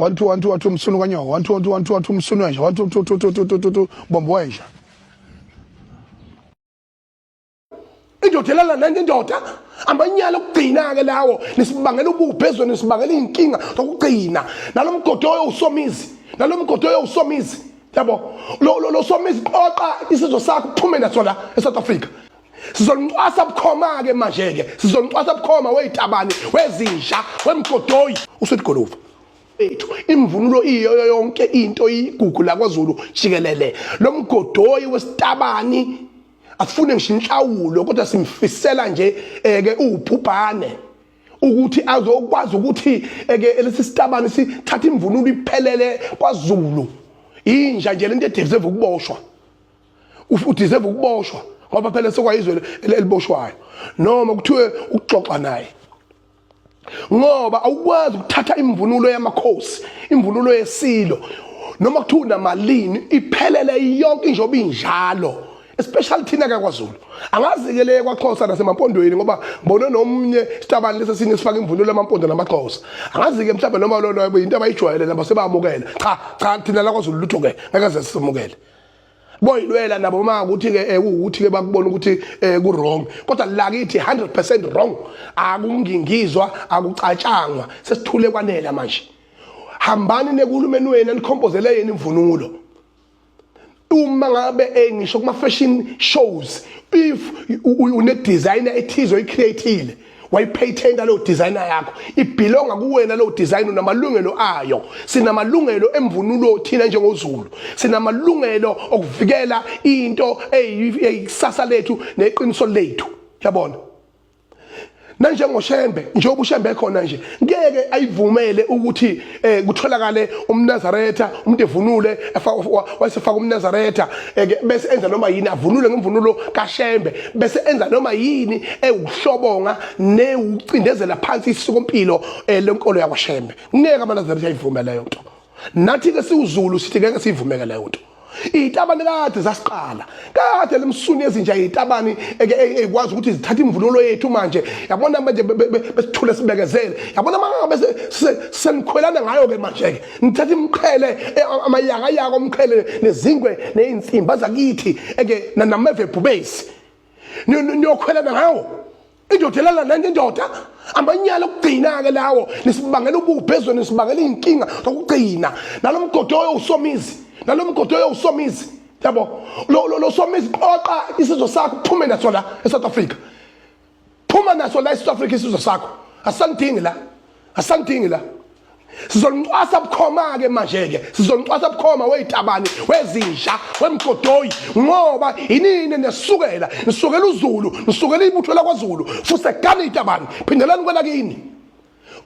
1 2 1 2 1 2 msunu kanyoko 1 2 1 2 1 2 1 2 msunu wenja 1 2 2 2 2 2 2 2 bombo wenja. Indoda elala nanye indoda, amanyala okugcina-ke lawo. Nisibangela ubuphi ezweni, nisibangela iy'nkinga zokugcina. Nalo mgodoyo usomizi, nalo mgodoyo usomizi, yabo lo somizi, qoqa isizwe sakho uphume naso la e-South Africa. Sizoncwasa bukhoma-ke manje-ke, sizoncwasa bukhoma weyitabani, wezinja, wemgodoyi usuthi goluva ethu. Imvunulo iyoyo yonke into iyigugu la kwaZulu jikelele. Lo mgodoyi wesitabani asifune ngisho inhlawulo, kodwa simfisela nje eke ubhubhane ukuthi azokwazi ukuthi eke lesi sitabani sithatha imvunulo iphelele kwaZulu. Inja nje lento edeserve ukuboshwa, udeserve ukuboshwa ngoba phela sekwayizwe eliboshwayo noma kuthiwe ukuxoxa naye, ngoba awukwazi ukuthatha imvunulo yamakhosi, imvunulo yesilo, noma kuthiwa unamalini, iphelele yonke njengoba injalo, especially thina ke kwaZulu. Angazi-ke le kwaXhosa nasemampondweni, ngoba ngibone nomnye isitabane lesi esinye sifaka imvunulo yamampondo namaXhosa. Angazi-ke mhlawumbe noma lona into abayijwayele nabo sebamukela. Cha cha, thina la kwaZulu lutho-ke ngeke ze simukele. Boyilwela nabo uma ukuthi ke ukuthi ke bakubona ukuthi ku wrong, kodwa la kithi 100% wrong. Akungingizwa, akucatshangwa, sesithule kwanela manje. Hambani nekuhulumeni wenu nikhombozele yena imvunulo. Uma ngabe ngisho kuma fashion shows, if une designer ethize oyicreateile, wayipatenta leyo designer yakho, ibelonga kuwena leyo design, unamalungelo ayo. Sinamalungelo emvunulo thina njengoZulu, sinamalungelo okuvikela into eyikusasa lethu neqiniso lethu, yabona. Nanjengoshembe, njengoba uShembe ekhona nje, ngeke ayivumele ukuthi kutholakale umNazaretha, umuntu evunule wayesefaka umNazaretha bese enza noma yini, avunule ngemvunulo kaShembe bese enza noma yini ewukuhlobonga newucindezela phansi isikompilo lenkolo yakwaShembe. Ngeke amaNazaretha ayivume leyo nto. Nathi ke siwuZulu sithi ngeke siyivumeke leyo nto. Izitabane kade zasiqala kade lemsuni ezinja, izitabane ekwazi ukuthi zithathe imvunulo yethu manje, yabona. Manje besithule sibekezele, yabona. Mangabe senikhwelana ngayo ke manje ke nithatha imqhele, amayakayaka omqhele nezingwe nezinsimba zakithi eke nameve bhubesi, niyokhwelana ngawo. Indoda elala nanye indoda, amanyala okugcina-ke lawo. Nisibangela ubuphi ezweni, nisibangela iy'nkinga zokugcina. Nalo mgodoyo usomizi, nalo mgodoyo usomizi, yabo lo somizi, qoqa isizwe sakho uphume naso la e-South Africa. Phuma naso la e-South Africa isizwe sakho, asisanidingi la, asisanidingi la. Sizoncwasa bukhoma-ke manje-ke, sizoncwasa bukhoma weyitabani, wezinja, wemgodoyi, ngoba inini nesukela nisukela uZulu, nisukela ibutho lakwaZulu. Fusekani itabani, phindelani kwelakini.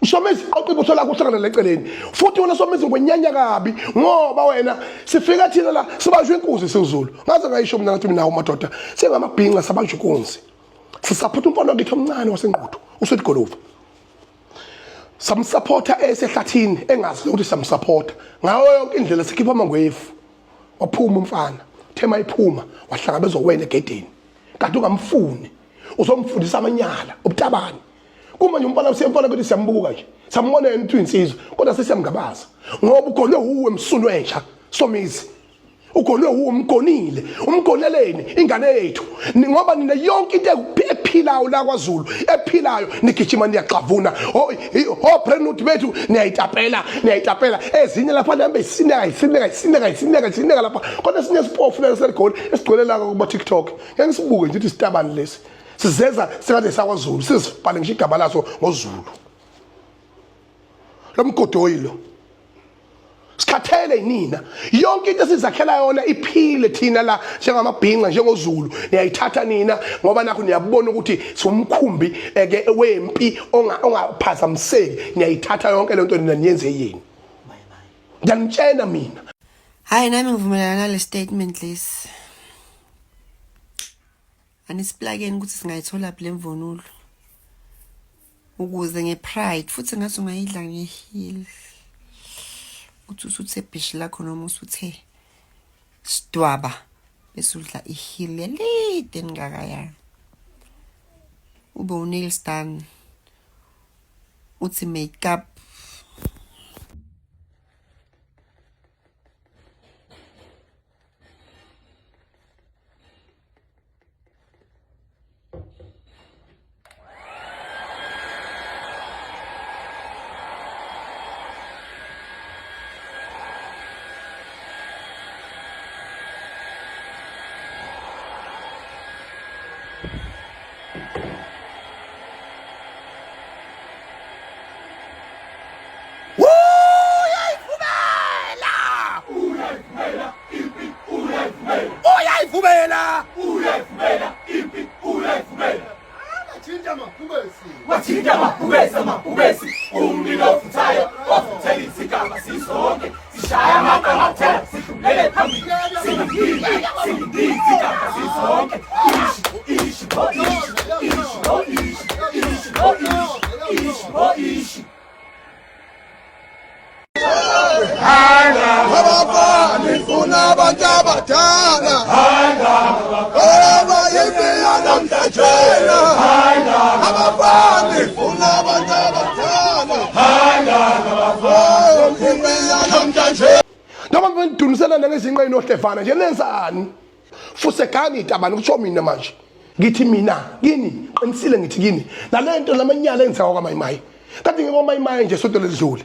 Usomezi, qoqa ibutho lakho uhlangane leceleni futhi. Wena Somizi, ngwenyanya kabi, ngoba wena sifika thina la sibanjwe inkunzi siwuZulu. Ngaze ngayisho mina, ngathi mina madoda sengamabhinca, sabanjwa inkunzi. Sisaphutha umfana wakithi omncane waseNquthu uSweet samsupporta esehlathini, engazi ukuthi samsupporta ngayo yonke indlela, sikhipha amangwevu. Waphuma umfana, thema iphuma wahlangabezwa wena egedeni, kanti ungamfuni uzomfundisa amanyala ubutabani. Kuma nje umfana, siyamfana ukuthi siyambuka nje, sambona yena ukuthi uyinsizwa, kodwa sesiyamngabaza ngoba ugonwe uwe msunu entsha Somizi. Ugonwe uwe, umgonile, umgoneleni ingane yethu, ngoba nina yonke into ephilayo la kwaZulu ephilayo nigijima niyaxavuna. O Brentwood bethu niyayitapela, niyayitapela ezinye lapha, nihambe isineka isineka isineka isineka isineka lapha. Kodwa esinye isipofu la seligoli esigcwele la kuma TikTok, ngeke sibuke nje ukuthi isitabani lesi sizeza sikade sakwaZulu, sizibhale ngisho igama laso ngoZulu. Lo mgodoyi lo, sikhathele yinina. Yonke into esizakhela yona iphile thina la njengamabhinca, njengoZulu, niyayithatha nina ngoba nakho niyabona ukuthi siwumkhumbi eke wempi ongaphazamiseki. Niyayithatha yonke lento nina, niyenze yini? Ngiyanitshena mina. Hayi, nami ngivumelana nale statement lesi. Anisiplakeni ukuthi singayithola phi lemvunulo. Ukuze ngepride futhi ngathi ungayidla ngeheel. Uthi usuthe bhishi lakho noma usuthe sidwaba bese udla iheel yalide engakayani. Ube unails done. Uthi makeup. sisonke sishaya amaqangathela sidlulele phambili singididi singididi kamba sisonke ishi ishi ho ishi ishi ho ishi ishi ho ishi ishi ho ishi Abafana ifuna abantu abadala abayimbiya namhlanje abafana ifuna abantu abadala imbiya namhlanje. Noma niduniselana ngezinqa inohlevana nje, nenzani? Fusekani itabani, kusho mina manje. Ngithi mina kini, qinisile ngithi kini, nalento lamanyala enzeka kwaMayimayi. Kade ngikwaMayimayi nje sonto ledlule.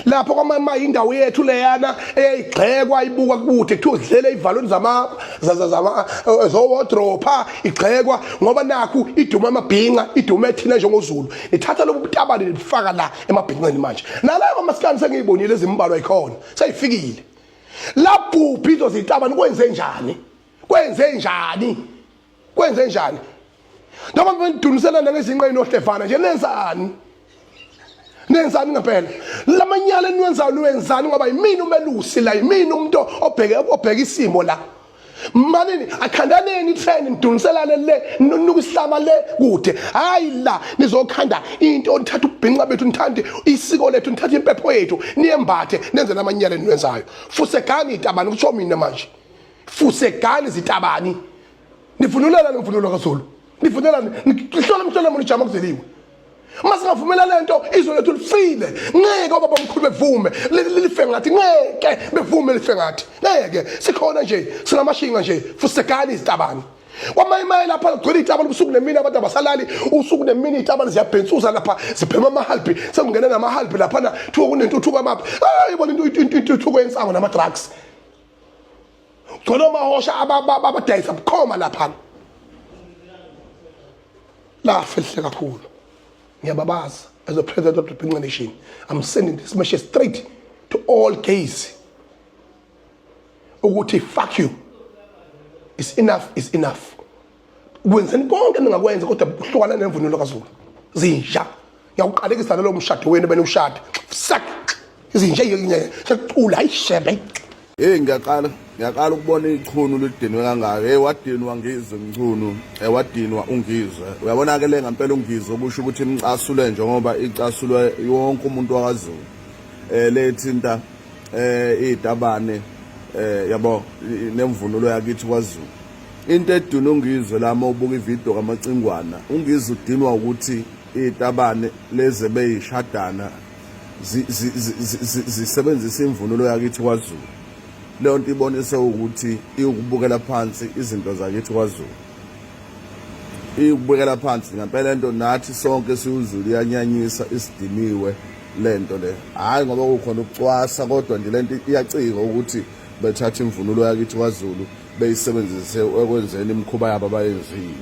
Lapho kwaMayimayi indawo yethu leyana eyayigxekwa ibukwa kude kuthiwa zidlele ivalweni zama zama zowardrobe igxekwa ngoba nakhu iduma amabhinca idume thina njengoZulu. Nithatha lobu butabane nifaka la emabhinqeni manje. Nalayo kwamasikani sengiyibonile ezimbalwa ikhona. Seyifikile. Labhubhi izozitabane kwenze njani? Kwenze njani? Kwenze njani? Noma niduniselana ngezinqa inohlevana nje, nenzani? Nenzani ngempela? Lamanyala eniwenzayo niwenzani ngoba yimina umelusi la, yimina umuntu obheke isimo la. Manini akhandaneni itrend niduniselane le nunuka isihlama le kude. Hayi la nizokhanda into, nithatha ubhinqa bethu, nithande isiko lethu, nithatha impepho yethu niyembathe nenze lamanyala eniwenzayo. Fusekani itabani, kusho mina manje. Fusekani zitabani. Nivunulela nemvunulo kaZulu. Nivunulela nihlola umhlola umuntu ujama kuzeliwe. Uma singavumela lento izwe lethu lifile. Ngeke obaba omkhulu bevume life ngathi, ngeke bevume life ngathi. Ngeke sikhona nje sinamashinga nje. Fusekani izitabani. KwaMayimayi lapha kugcwele itabane ubusuku nemini, abantu abasalali usuku nemini, itabane ziyabhensuza lapha zibhema amahalbi, sekungena namahalbi laphana, kuthiwa kunentuthuko amaphi. Hayi bona intuthuko yensango nama-drugs. Gcwele omahosha abadayisa bukhoma lapha. Lafa elihle kakhulu. Ngiyababaza as the president of the Bhinca Nation. I'm sending this message straight to all gays. Ukuthi fuck you. It's enough, is enough. Kwenzeni konke ningakwenza kodwa kuhlukana nemvunulo kaZulu. Zinja. Ngiyakuqalekisa nalo mshado wenu benoshada. Sak. Izinja sekucula ayishebe. Hey, ngiyaqala ukubona ichunu lidinwe kangaka. Hey, wadinwa Ngizwe Mchunu, wadinwa uNgizwe. Uyabona ke le ngempela uNgizwe kusho ukuthi imcasule njengoba icasulwe yonke umuntu wakaZulu. Lethinta izitabane, yabo, nemvunulo yakithi kwaZulu. Into eduna uNgizwe la uma ubuka ivideo kaMacingwana, uNgizwe udinwa ukuthi izitabane lezi beyishadana zisebenzisa imvunulo yakithi kwaZulu. Leyo nto ibonisa ukuthi iwukubukela phansi izinto zakithi kwaZulu, iwukubukela phansi ngempela lento. Nathi sonke siwuZulu iyanyanyisa, isidiniwe lento le. Hhayi ngoba kukhona ukucwasa, kodwa nje lento iyacika ukuthi bethatha imvunulo yakithi kwaZulu beyisebenzise ekwenzeni imikhuba yabo abayenzile.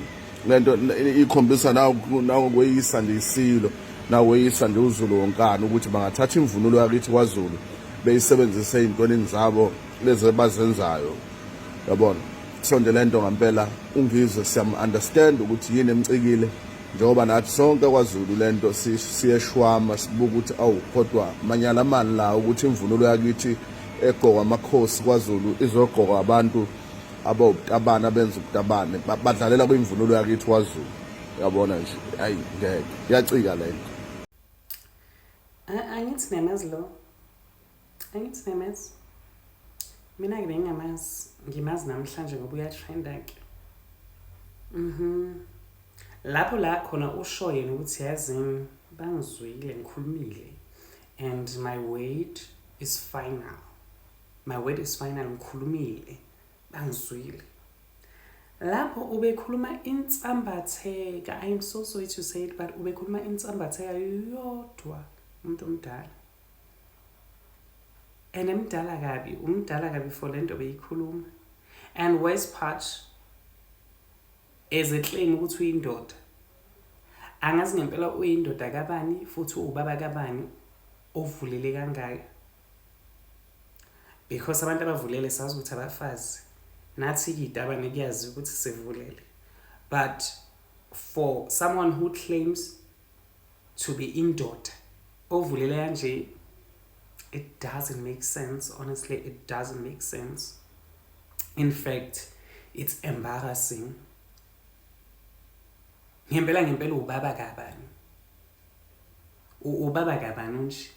Lento ikhombisa nakweyisa nje isilo, nakweyisa nje uZulu wonkana ukuthi bangathatha imvunulo yakithi kwaZulu beyisebenzise ey'ntwenini zabo lezi abazenzayo, yabona. So nje lento ngampela uNgizwe siyam-understand ukuthi yini emcikile, njengoba nathi sonke kwaZulu lento siyeshwama sibuka ukuthi awu kodwa manyala mani la ukuthi imvunulo yakithi egqokwa amakhosi kwaZulu izogqokwa abantu abawubutabane, abenza ubutabane, badlalela kwimvunulo yakithi kwaZulu, yabona nje. Ayi ngeke, iyacika lento. Angithi niyamazi lo, angithi niyamazi. Mina-ke bengingamazi, ngimazi namhlanje ngoba uyatrenda-ke. Lapho la khona usho yena ukuthi yazini bangizwile ngikhulumile and my word is final, my word is final, ngikhulumile bangizwile. Lapho ubekhuluma insambatheka, I am so sorry to say it, but ubekhuluma insambatheka yodwa umuntu omdala, and emdala kabi, umdala kabi for lento beyikhuluma. And worst part, as a claim ukuthi uyindoda, angazi ngempela uyindoda kabani futhi uwubaba kabani ovulele kangaka, because abantu abavulele sazi ukuthi abafazi, nathi kiyitabane kuyazi ukuthi sivulele, but for someone who claims to be indoda ovulele kanje. It doesn't make sense, honestly, it doesn't make sense. In fact, it's embarrassing. Ngempela ngempela ubaba kabani? Ubaba kabani nje?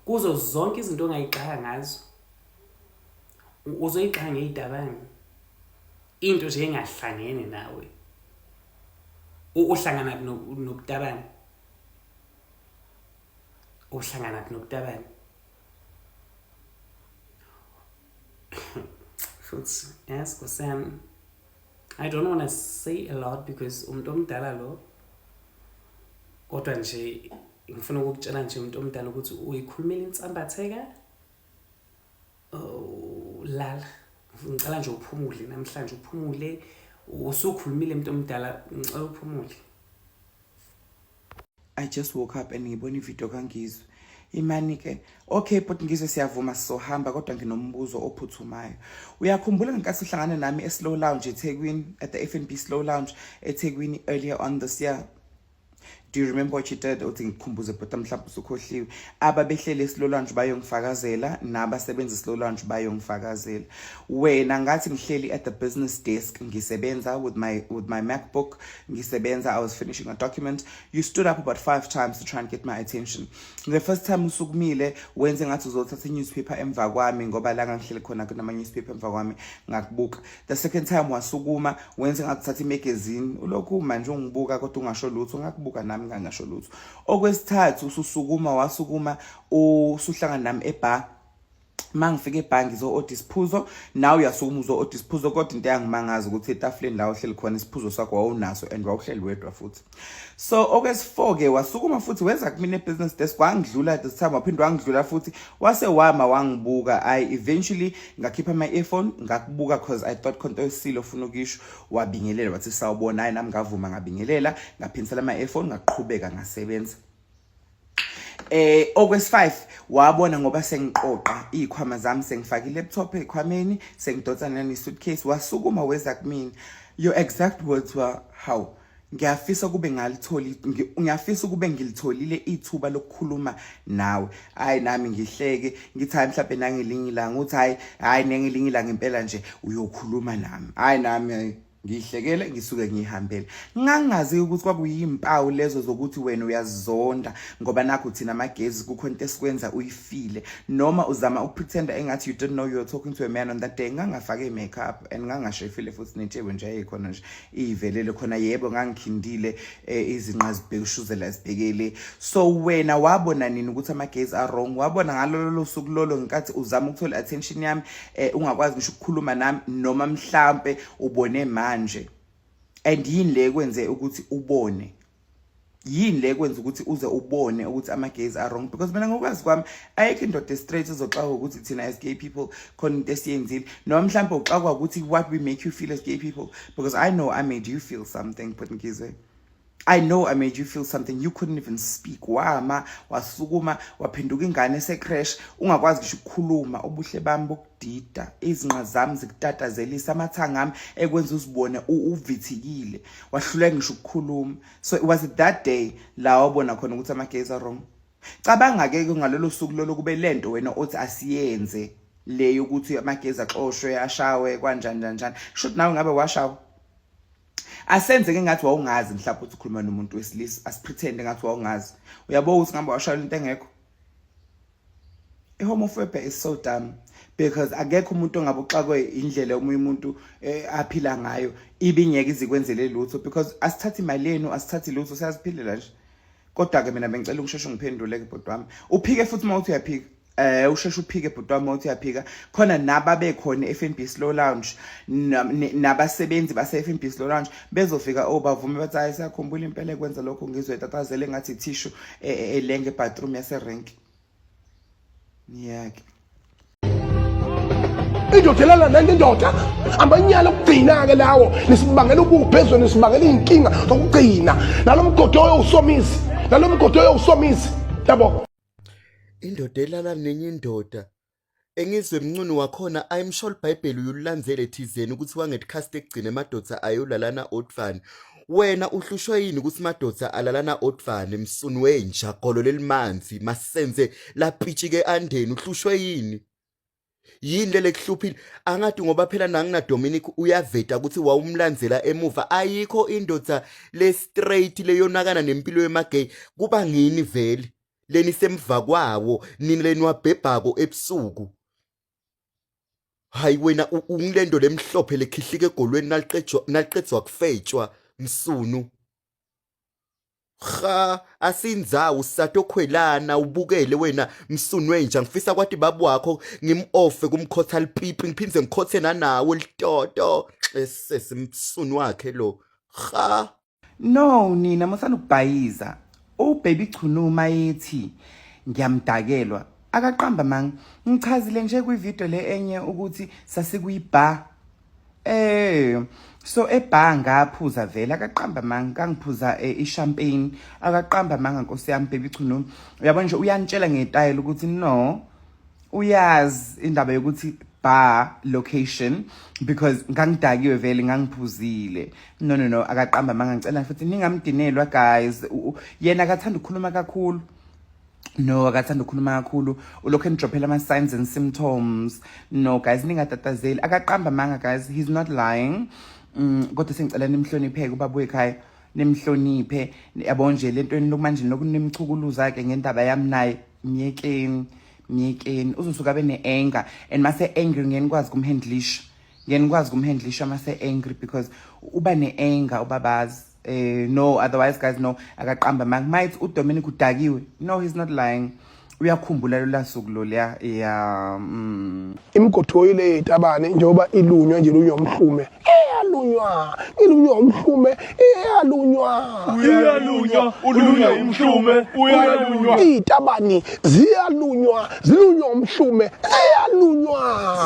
Kuzo zonke izinto ongayixaka ngazo uzoyixaka ngeyitabani into nje engahlangene nawe uhlangana nobutabani uhlangana nobutabani futhi yes kusam I don't want to say a lot because umuntu omdala lo kodwa nje ngifuna ukukutshela nje umuntu omdala ukuthi uyikhulumela insambatheka oh, lala ngicela nje uphumule namhlanje uphumule usukhulumile umuntu omdala ngicela uphumule I just woke up and ngibona ivideo kaNgizwe. Imani ke. Okay but Ngizwe siyavuma sizohamba kodwa nginombuzo ophuthumayo. Uyakhumbula ngenkathi uhlangana nami eSlow Lounge eThekwini at the FNB Slow Lounge eThekwini earlier on this year? Do you remember what you did? Uthi ngikukhumbuze but mhlawumbe usukhohliwe. Ababehlele eSlow Lounge bayongifakazela nabasebenza eSlow Lounge bayongifakazela. Wena ngathi ngihleli at the business desk ngisebenza with my MacBook ngisebenza I was finishing a document you stood up about five times to try and get my attention the first time usukumile wenze ngathi uzothatha i-newspaper emva kwami ngoba la ngangihleli khona kunama-newspaper emva kwami ngakubuka the second time wasukuma wenze ngathi uthatha imagazine ulokhu manje ungibuka kodwa ungasho lutho ngakubuka nami ngangasho lutho okwesithathu ususukuma wasukuma usuhlangana nami ebar uma ngifika ebhangi ngizo-oda isiphuzo nawe uyasukuma uzo-oda isiphuzo kodwa into eyangimangaza ukuthi etafuleni la uhleli khona isiphuzo sakho wawunaso and wawuhleli wedwa futhi so okwesi-four-ke wasukuma futhi weza kumina e-business desk wangidlula this time waphinde wangidlula futhi wase wama wangibuka i eventually ngakhipha ama-earphone ngakubuka cause i thought khonto esile ofuna ukisho wabingelela wathi sawubona hayi nami ngavuma ngabingelela ngaphindisela ama-earphone ngaqhubeka ngasebenza okwesi-5 wabona ngoba sengiqoqa izikhwama zami sengifaka i-laptop ezikhwameni sengidonsa nane-suitcase wasukuma weza kumina your exact words were how ngiyafisa kube ngalitholi ngiyafisa kube ngilitholile ithuba lokukhuluma nawe hayi nami ngihleke ngithi hayi mhlawumbe nangelinye ilanga uthi hayi hayi nengelinye ilanga impela nje uyokhuluma nami hayi nami ngiyihlekele ngisuke ngihambele ngangazi ukuthi kwakuyimpawu lezo zokuthi wena uyazonda ngoba nakho thina amagezi kukho into esikwenza uyifile noma uzama ukupretenda engathi you didn't know you were talking to a man on that day ngangafake makeup and ngangashefile futhi nentshebe nje ayikhona nje ivelele khona yebo ngangikhindile eh, izinqa zibhekushuzela zibhekele so wena wabona nini ukuthi amagezi are wrong wabona ngalolo suku lolo ngenkathi uzama ukuthola attention yami eh, ungakwazi ngisho ukukhuluma nami noma mhlampe ubone manje and yini le kwenze ukuthi ubone yini le kwenza ukuthi uze ubone ukuthi ama-gays are wrong because mina ngokwazi kwami ayikho indoda straight ezoxakwa ukuthi thina as gay people khona into esiyenzile noma mhlawumbe uxakwa ukuthi what we make you feel as gay people because i know i made you feel something but ngizwe I know I made you feel something you couldn't even speak wama wasukuma waphenduka ingane esecrash ungakwazi ngisho ukukhuluma ubuhle bami bokudida izinqa zami zikutatazelisa amathanga ami ekwenza uzibone uvithikile wahluleka ngisho ukukhuluma so it was that day la wabona khona ukuthi ama-gays are wrong cabanga ke ngalolo suku lolo kube lento wena othi asiyenze le yokuthi amagezi axoshwe ashawe kanjani kanjani should nawe ngabe washawa asenze ke ngathi wawungazi mhlawumbe ukuthi ukhuluma nomuntu wesilisa asipretende ngathi wawungazi uyabo ukuthi ngabe washayela into engekho i-homophobia is so dumb because akekho umuntu ongabe uxakwe indlela omunye umuntu eh, aphila ngayo ibingeke izikwenzele lutho because asithathi imali yenu asithathi lutho siyaziphilela nje kodwa-ke mina bengicela ukusheshe ungiphendule-ke bhuti wami uphike futhi uma uthi uyaphika eh usheshe uphike bhuti wami uthi uyaphika khona nababekhona e-FNB Slow Lounge nabasebenzi base-FNB Slow Lounge bezofika oh bavume bathi hayi siyakhumbula impela ekwenza lokho ngizwe tatazele ngathi tissue elenge ebathroom yaserenk ngiyake indoda elala nenye indoda amanyala okugcina-ke lawo nisibangela ubuphi ezweni nisibangela iy'nkinga zokugcina nalo mgodoyo usomizi nalo mgodoyo usomizi yabo Indoda elala nenye indoda engizwe mncunu wakhona I'm sure iBhayibheli uyulilandzele thizeni ukuthi wangethi cast ekugcina emadoda ayolalana odvana. Wena uhlushwa yini ukuthi madoda alalana odvane msunu wenja golo lelimanzi masenze lapitshike andeni uhlushwe yini? Yini lele kuhluphile? Angathi ngoba phela nangina Dominic uyaveta ukuthi wawumlandzela emuva ayikho indoda le straight leyonakana nempilo yemagay kuba ngini vele leni semva kwawo nini leniwabhebhako ebusuku Hayi wena ungilento lemhlophe lekhihlika egolweni naliqejwa naliqedzwa kufetshwa msunu. Cha asinzawo sisatokhwelana ubukele wena msunu wenja ngifisa kwathi babu wakho ngimofe kumkhotha lipipi ngiphinde ngikhothe nanawe litoto esese msunu wakhe lo. Cha No nina musani ukubhayiza. UBaby Chunu mayethi ngiyamdakelwa akaqamba manga. Ngichazile nje kwi-video le enye ukuthi sasikwi-bar. Eh so ebar ngaphuza vele akaqamba manga kangiphuza eh, i-champagne akaqamba manga nkosi yami Baby Chunu. Uyabona nje uyanitshela ngetayela ukuthi no uyazi indaba yokuthi bar location because ngangidakiwe vele ngangiphuzile no no no akaqamba manga ngicela futhi ningamdinelwa guys yena akathanda ukukhuluma kakhulu no akathanda ukukhuluma kakhulu ulokhu enidrophela ama-signs and symptoms no guys ningatatazeli akaqamba manga guys he's not lying mm, kodwa sengicela nimhlonipheke ubaba wekhaya nimhloniphe yabo nje lento eniloku manje nilokhu nimchukuluza-ke ngendaba yami naye myekeni myekeni uzosuka abe ne-anger and mase angry ngeke nikwazi kumhandlisha ngeke nikwazi kumhandlisha mase angry because uba ne-anger ubabazi eh no otherwise guys no akaqamba manga mayithi uDominic udakiwe no he's not lying uyakhumbula lola suku loluya ya mm. Imigodoyi le yetabane njengoba ilunywa nje ilunywa umhlume iyalunywa ilunywa umhlume iyalunywa uyalunywa ulunywa umhlume uyalunywa izitabani ziyalunywa zilunywa umhlume ziyalunywa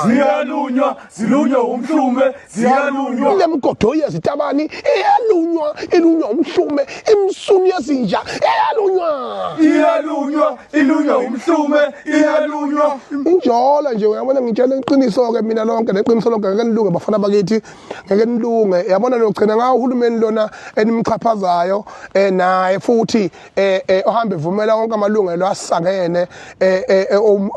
ziyalunywa zilunywa umhlume ziyalunywa le mgodoyi yezitabani iyalunywa ilunywa umhlume imsunu yezinja iyalunywa iyalunywa ilunywa umhlume iyalunywa injolo nje uyabona ngitshela iqiniso-ke mina lonke neqiniso lonke ngeke nilunge bafana bakithi ngeke nilunge yabona logcina ngawo uhulumeni lona enimxhaphazayo um naye futhi um ohambe evumela wonke amalungelo asangene um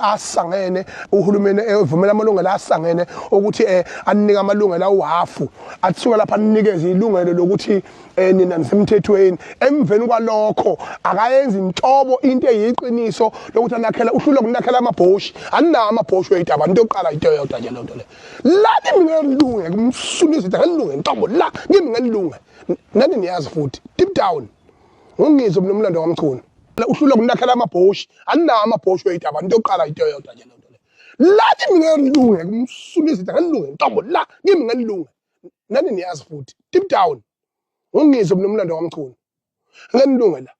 asangene uhulumeni evumela amalungelo asangene ukuthi um aninike amalungelo awuhafu athuka lapha anikeze ilungelo lokuthi eh nina nisemthethweni emveni kwalokho akayenzi inhlobo into eyiqiniso lokuthi anakhela uhlulwa kunakhela amabhoshi aninawo amabhoshi weyitaba into yokuqala into eyodwa nje lento le la kimi ngelunge kumsuna izinto ngelunge ntombo la kimi ngelunge nani niyazi futhi deep down ngongizwe mina umlando kamchunu uhlulwa kunakhela amabhoshi aninawo amabhoshi weyitaba into yokuqala into eyodwa nje lento le la kimi ngelunge kumsuna izinto ngelunge ntombo la kimi ngelunge nani niyazi futhi deep down ungizwe mina umlando kamchunu ngeke nilunge la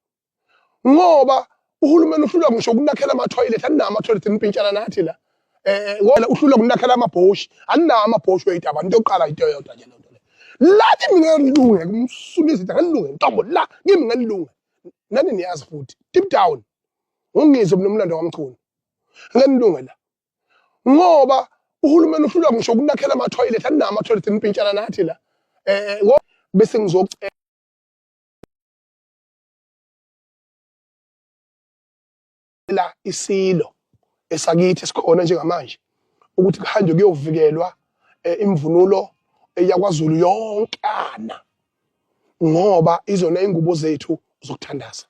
ngoba uhulumeni uhlulwa ngisho ukunakhela ama-toilet aninawo ama-toilet nipintshana nathi la eh ngoba uhlulwa ukunakhela amabhoshi aninawo amabhoshi weyitaba into yokuqala into eyodwa nje lento le la kimi ngeke nilunge kumsuna izinto ngeke nilunge ntombo la kimi ngeke nilunge nani niyazi futhi deep down ungizwe mina umlando kamchunu ngeke nilunge la ngoba uhulumeni uhlulwa ngisho ukunakhela ama-toilet aninawo ama-toilet nipintshana nathi la eh bese ngizocela isilo esakithi esikhona njengamanje ukuthi kuhanjwe kuyovikelwa eh, imvunulo yakwaZulu yonkana ngoba izona ingubo zethu zokuthandaza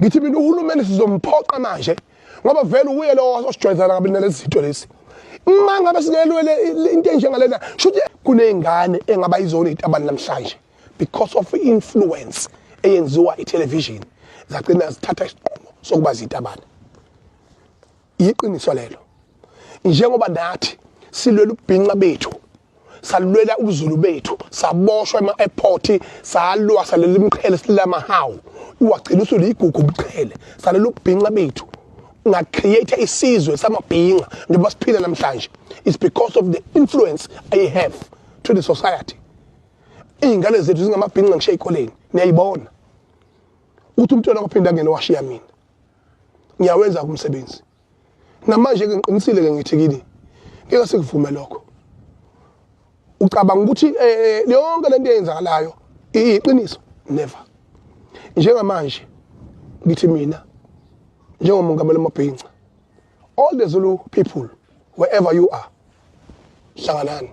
ngithi mina uhulumeni sizomphoqa manje ngoba vele uye lo osijwayezana kabi nalezi zinto lezi uma ngabe singelwele into enjengalena shuthi kuney'ngane engaba yizona iy'tabane namhlanje because of influence eyenziwa i-television zagcina zithatha isinqumo sokuba zitabane Yiqiniso lelo. Njengoba nathi silwela ubhinca bethu salwela ubuzulu bethu saboshwa ema-airport salwa salela imiqhele silela amahawu wagcina usuliyigugu ubuqhele salela ubhinca bethu ngacreate isizwe samabhinca njengoba siphila namhlanje it's because of the influence i have to the society iy'ngane zethu zingamabhinca ngisho ey'koleni niyayibona ukuthi umntwana kwaphinda angene washiya mina ngiyawenza umsebenzi namanje ke ngiqinisile ke ngithi kini ngeke sikuvume lokho Ucabanga ukuthi eh, eh, yonke lento eyenzakalayo iyiqiniso? Never. Njengamanje ngithi mina njengomongameli wamabhinca, all the Zulu people wherever you are, hlanganani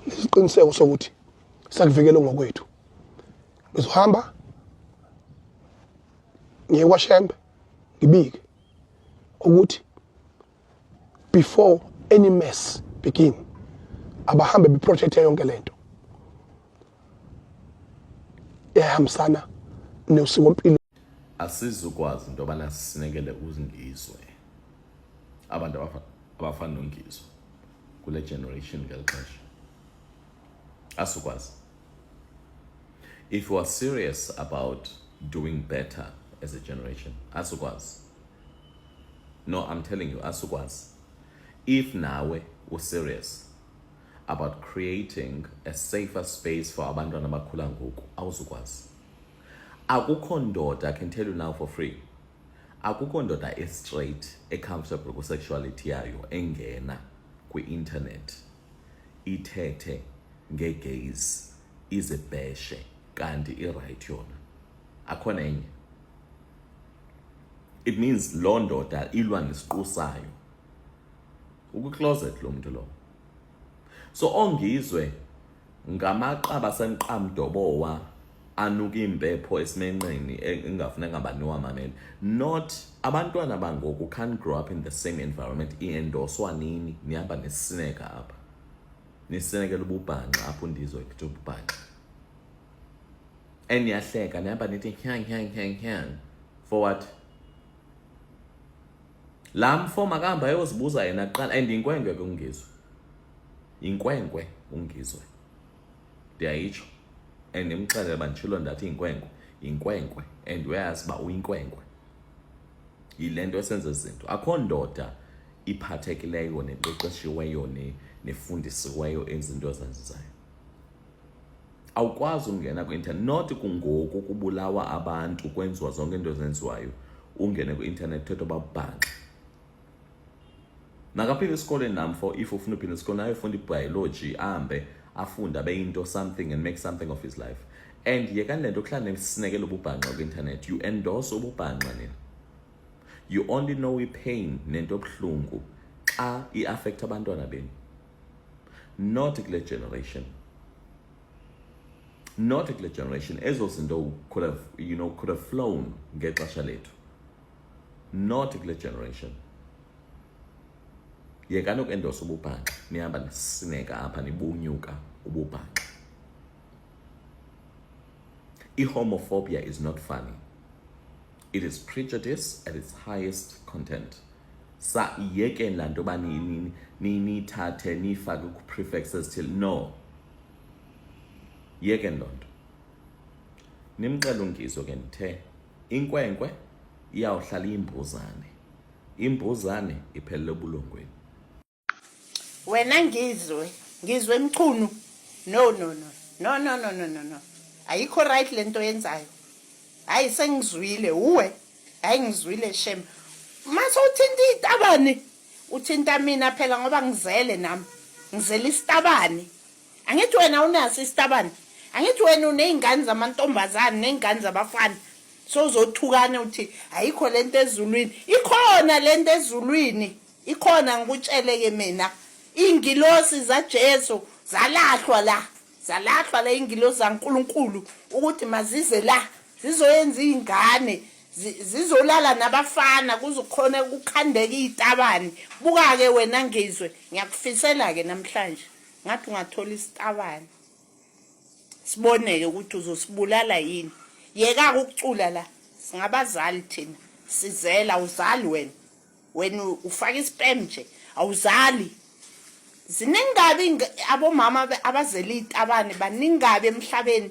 nesiqiniseko sokuthi sakuvikela ngokwethu. Ngizohamba ngiye kwaShembe ngibike ukuthi before any mess begin, abahambe beprotecte yonke lento ehambisana nosikompilo. Asizukwazi into yobana sisinekele uNgizwe, abantu abafana noNgizwe kule generation ngeli xesha asukwazi. If you are serious about doing better as a generation, asukwazi. No, I'm telling you, asukwazi. If nawe userious about creating a safer space for abantwana abakhula ngoku, awuzukwazi. Akukho ndoda, I can tell you now for free, akukho ndoda e-straight e-comfortable kwi-sexuality yayo engena kwi-internet ithethe nge-gays izibheshe kanti i-right yona. Akhona enye. It means loo ndoda ilwa nesiqu sayo. Ukwi-closet lo mntu lowo. So oNgizwe ngamaqaba asemqamdobowa anuka impepho esimenqeni engafuneka baniwamamele. Not abantwana bangoku can't grow up in the same environment i-endoswa nini, nihamba nesineka apha. Nisinekela ububhanxa apho uNdizwe ephethe ububhanxa. And niyahleka nihamba nithi nyang nyang nyang nyang. For what? Laa mfo makahamba ayozibuza yena kuqala, and yinkwenkwe ke uNgizwe. Yinkwenkwe uNgizwe. Ndiyayitsho. And ndimxelele uba nditshilo ndathi yinkwenkwe. Yinkwenkwe. And uyayazi uba uyinkwenkwe. Yile nto esenza izinto. Akho ndoda iphathekileyo neqeqeshiweyo nefundisiweyo enza into ezenzayo. Awukwazi ungena kwi-internet, not kungoku kubulawa abantu kwenziwa zonke into ezenziwayo, ungene kwi-internet uthethe babhanxa. Nakaphinde esikoleni nam for if ufuna uphinda esikoleni ayofunda ibiology, ahambe afunde abe into something and make something of his life. And yekani le nto kuhlala nesinekele ububhanxa kwi-internet. You endorse ububhanxa nina. You only know ipain nento ebuhlungu xa i-affect abantwana benu. Not kule generation. Not kule generation. Ezo zinto could have, you know, could have flown ngexesha lethu. Not kule generation. Yekani uku-endorse ububhanxa, nihamba nisineka apha nibunyuka ububhanxa. I-homophobia is not funny. It is prejudice at its highest content. Sa yekeni laa nto yoba niyithathe niyifake ku-prefix ezithile. No. Yekeni loo nto. Nimxele uNgizwe ke ndithe inkwenkwe iyawuhlala iyimbuzane. Imbuzane iphelele ebulongweni. Wena Ngizwe, Ngizwe Mchunu. No no no. No no no no no no. Ayikho right lento yenzayo. Hayi sengizwile uwe. Hayi ngizwile shem. Mase uthinta itabane. Uthinta mina phela ngoba ngizele nami. Ngizele isitabane. Angithi wena unaso isitabane. Angithi wena uney'ngane zamantombazane ney'ngane zabafana. Sowuzothukana uthi ayikho lento ezulwini. Ikhona lento ezulwini. Ikhona ngikutshele ke mina. Ingilosi zaJesu zalahlwa la. Zalahlwa la ingilosi zaNkulunkulu ukuthi mazize la zizoyenza izingane zizolala nabafana kuzokhona ukukhandeka izitabane. Buka ke wena Ngizwe, ngiyakufisela ke namhlanje. Ngathi ungathola isitabane. Siboneke ukuthi uzosibulala yini. Yeka ukucula la. Singabazali thina. Sizela uzali wena. Wena ufaka isperm nje awuzali. Ziningi kabi abomama abazele izitabane, baningi kabi emhlabeni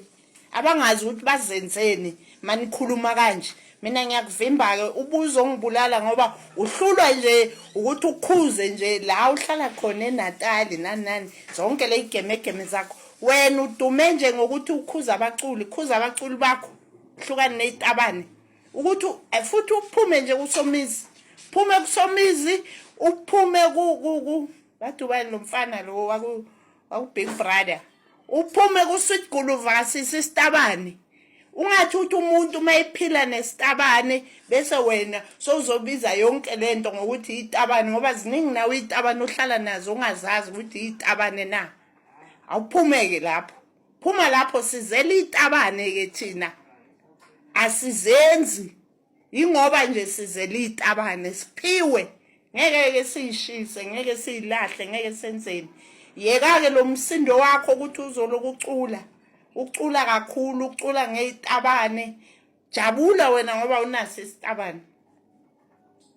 abangazi ukuthi bazenzeni manikhuluma kanje. Mina ngiyakuvimba-ke ubuzongibulala ngoba uhlulwa nje ukuthi ukhuze nje la uhlala khona eNatali nani nani zonke le igemegeme zakho. Wena udume nje ngokuthi ukhuza abaculi, khuza abaculi bakho, hlukane nezitabane. Ukuthi futhi uphume nje kuSomizi, phume kuSomizi, uphume ku ku ku bathi ubani lo mfana lo waku Waku Big Brother. Uphume ku Sweet Guluvasi sisitabane. Ungathi uthi umuntu uma ephila nesitabane bese wena sowuzobiza yonke lento ngokuthi itabane ngoba ziningi nawe itabane ohlala nazo ungazazi ukuthi itabane na. Awuphumeke lapho. Phuma lapho sizela itabane ke thina. Asizenzi Yingoba nje sizele izitabane siphiwe ngeke ke siyishise ngeke siyilahle ngeke senzeni yeka-ke lo msindo wakho ukuthi uzoloku ucula ucula kakhulu ucula ngezitabane jabula wena ngoba unaso isitabane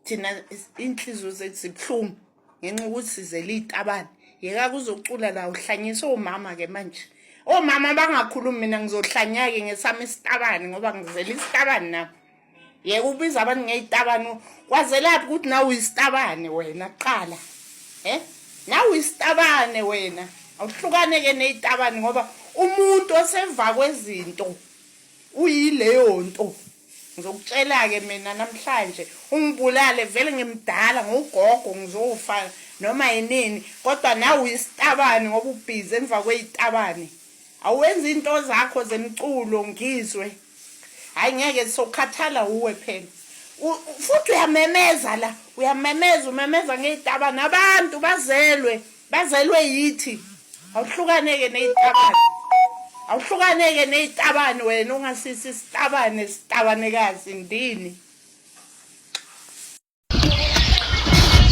thina inhliziyo zethu zibuhlungu ngenxa yokuthi sizele izitabane yeka kuzocula la uhlanyisa omama ke manje omama bangakhulumi mina ngizohlanya-ke ngesami isitabane ngoba ngizele isitabane nami yeka ubiza abantu ngezitabane kwazelaphi ukuthi nawe uyisitabane wena kuqala eh nawe uyisitabane wena awuhlukane-ke nezitabane ngoba umuntu osemva kwezinto uyileyo nto Ngizokutshela-ke mina namhlanje ungibulale vele ngimdala ngugogo ngizofa noma yinini kodwa nawe uyisitabane ngoba ubhizi emva kweyitabane awenzi into zakho zemculo ngizwe hayi ngeke sokhathala uwe phela futhi uyamemeza la uyamemeza umemeza ngeyitabane abantu bazelwe Bazelwe yithi. Awuhlukane-ke neyitabane. Awuhlukane-ke neyitabane wena ungasisi isitabane sitabanekazi ndini.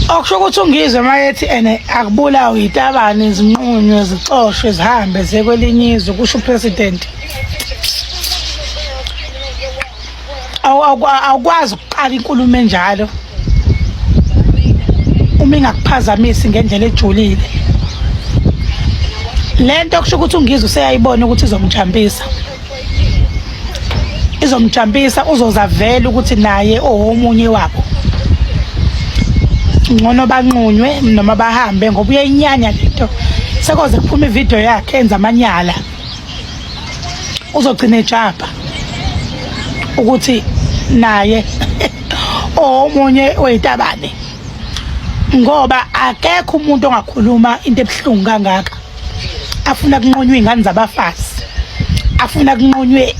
Okusho ukuthi ungizwe mayethi ene akubulawe itabane zinqunywe zixoshwe zihambe ziye kwelinye izwe kusho upresident. Awukwazi ukuqala inkulumo enjalo uma ingakuphazamisi ngendlela ejulile. Lento kusho ukuthi ungizwe useyayibona ukuthi izomjampisa. Izomjampisa uzoza vele ukuthi naye owomunye wabo. Ngcono banqunywe noma bahambe ngoba uyayinyanya lento. Sekoze kuphuma ivideo yakhe enza amanyala. Uzogcina ejabha ukuthi naye omunye weyitabane ngoba akekho umuntu ongakhuluma into ebuhlungu kangaka afuna kunqunywe ingane zabafazi afuna kunqunywe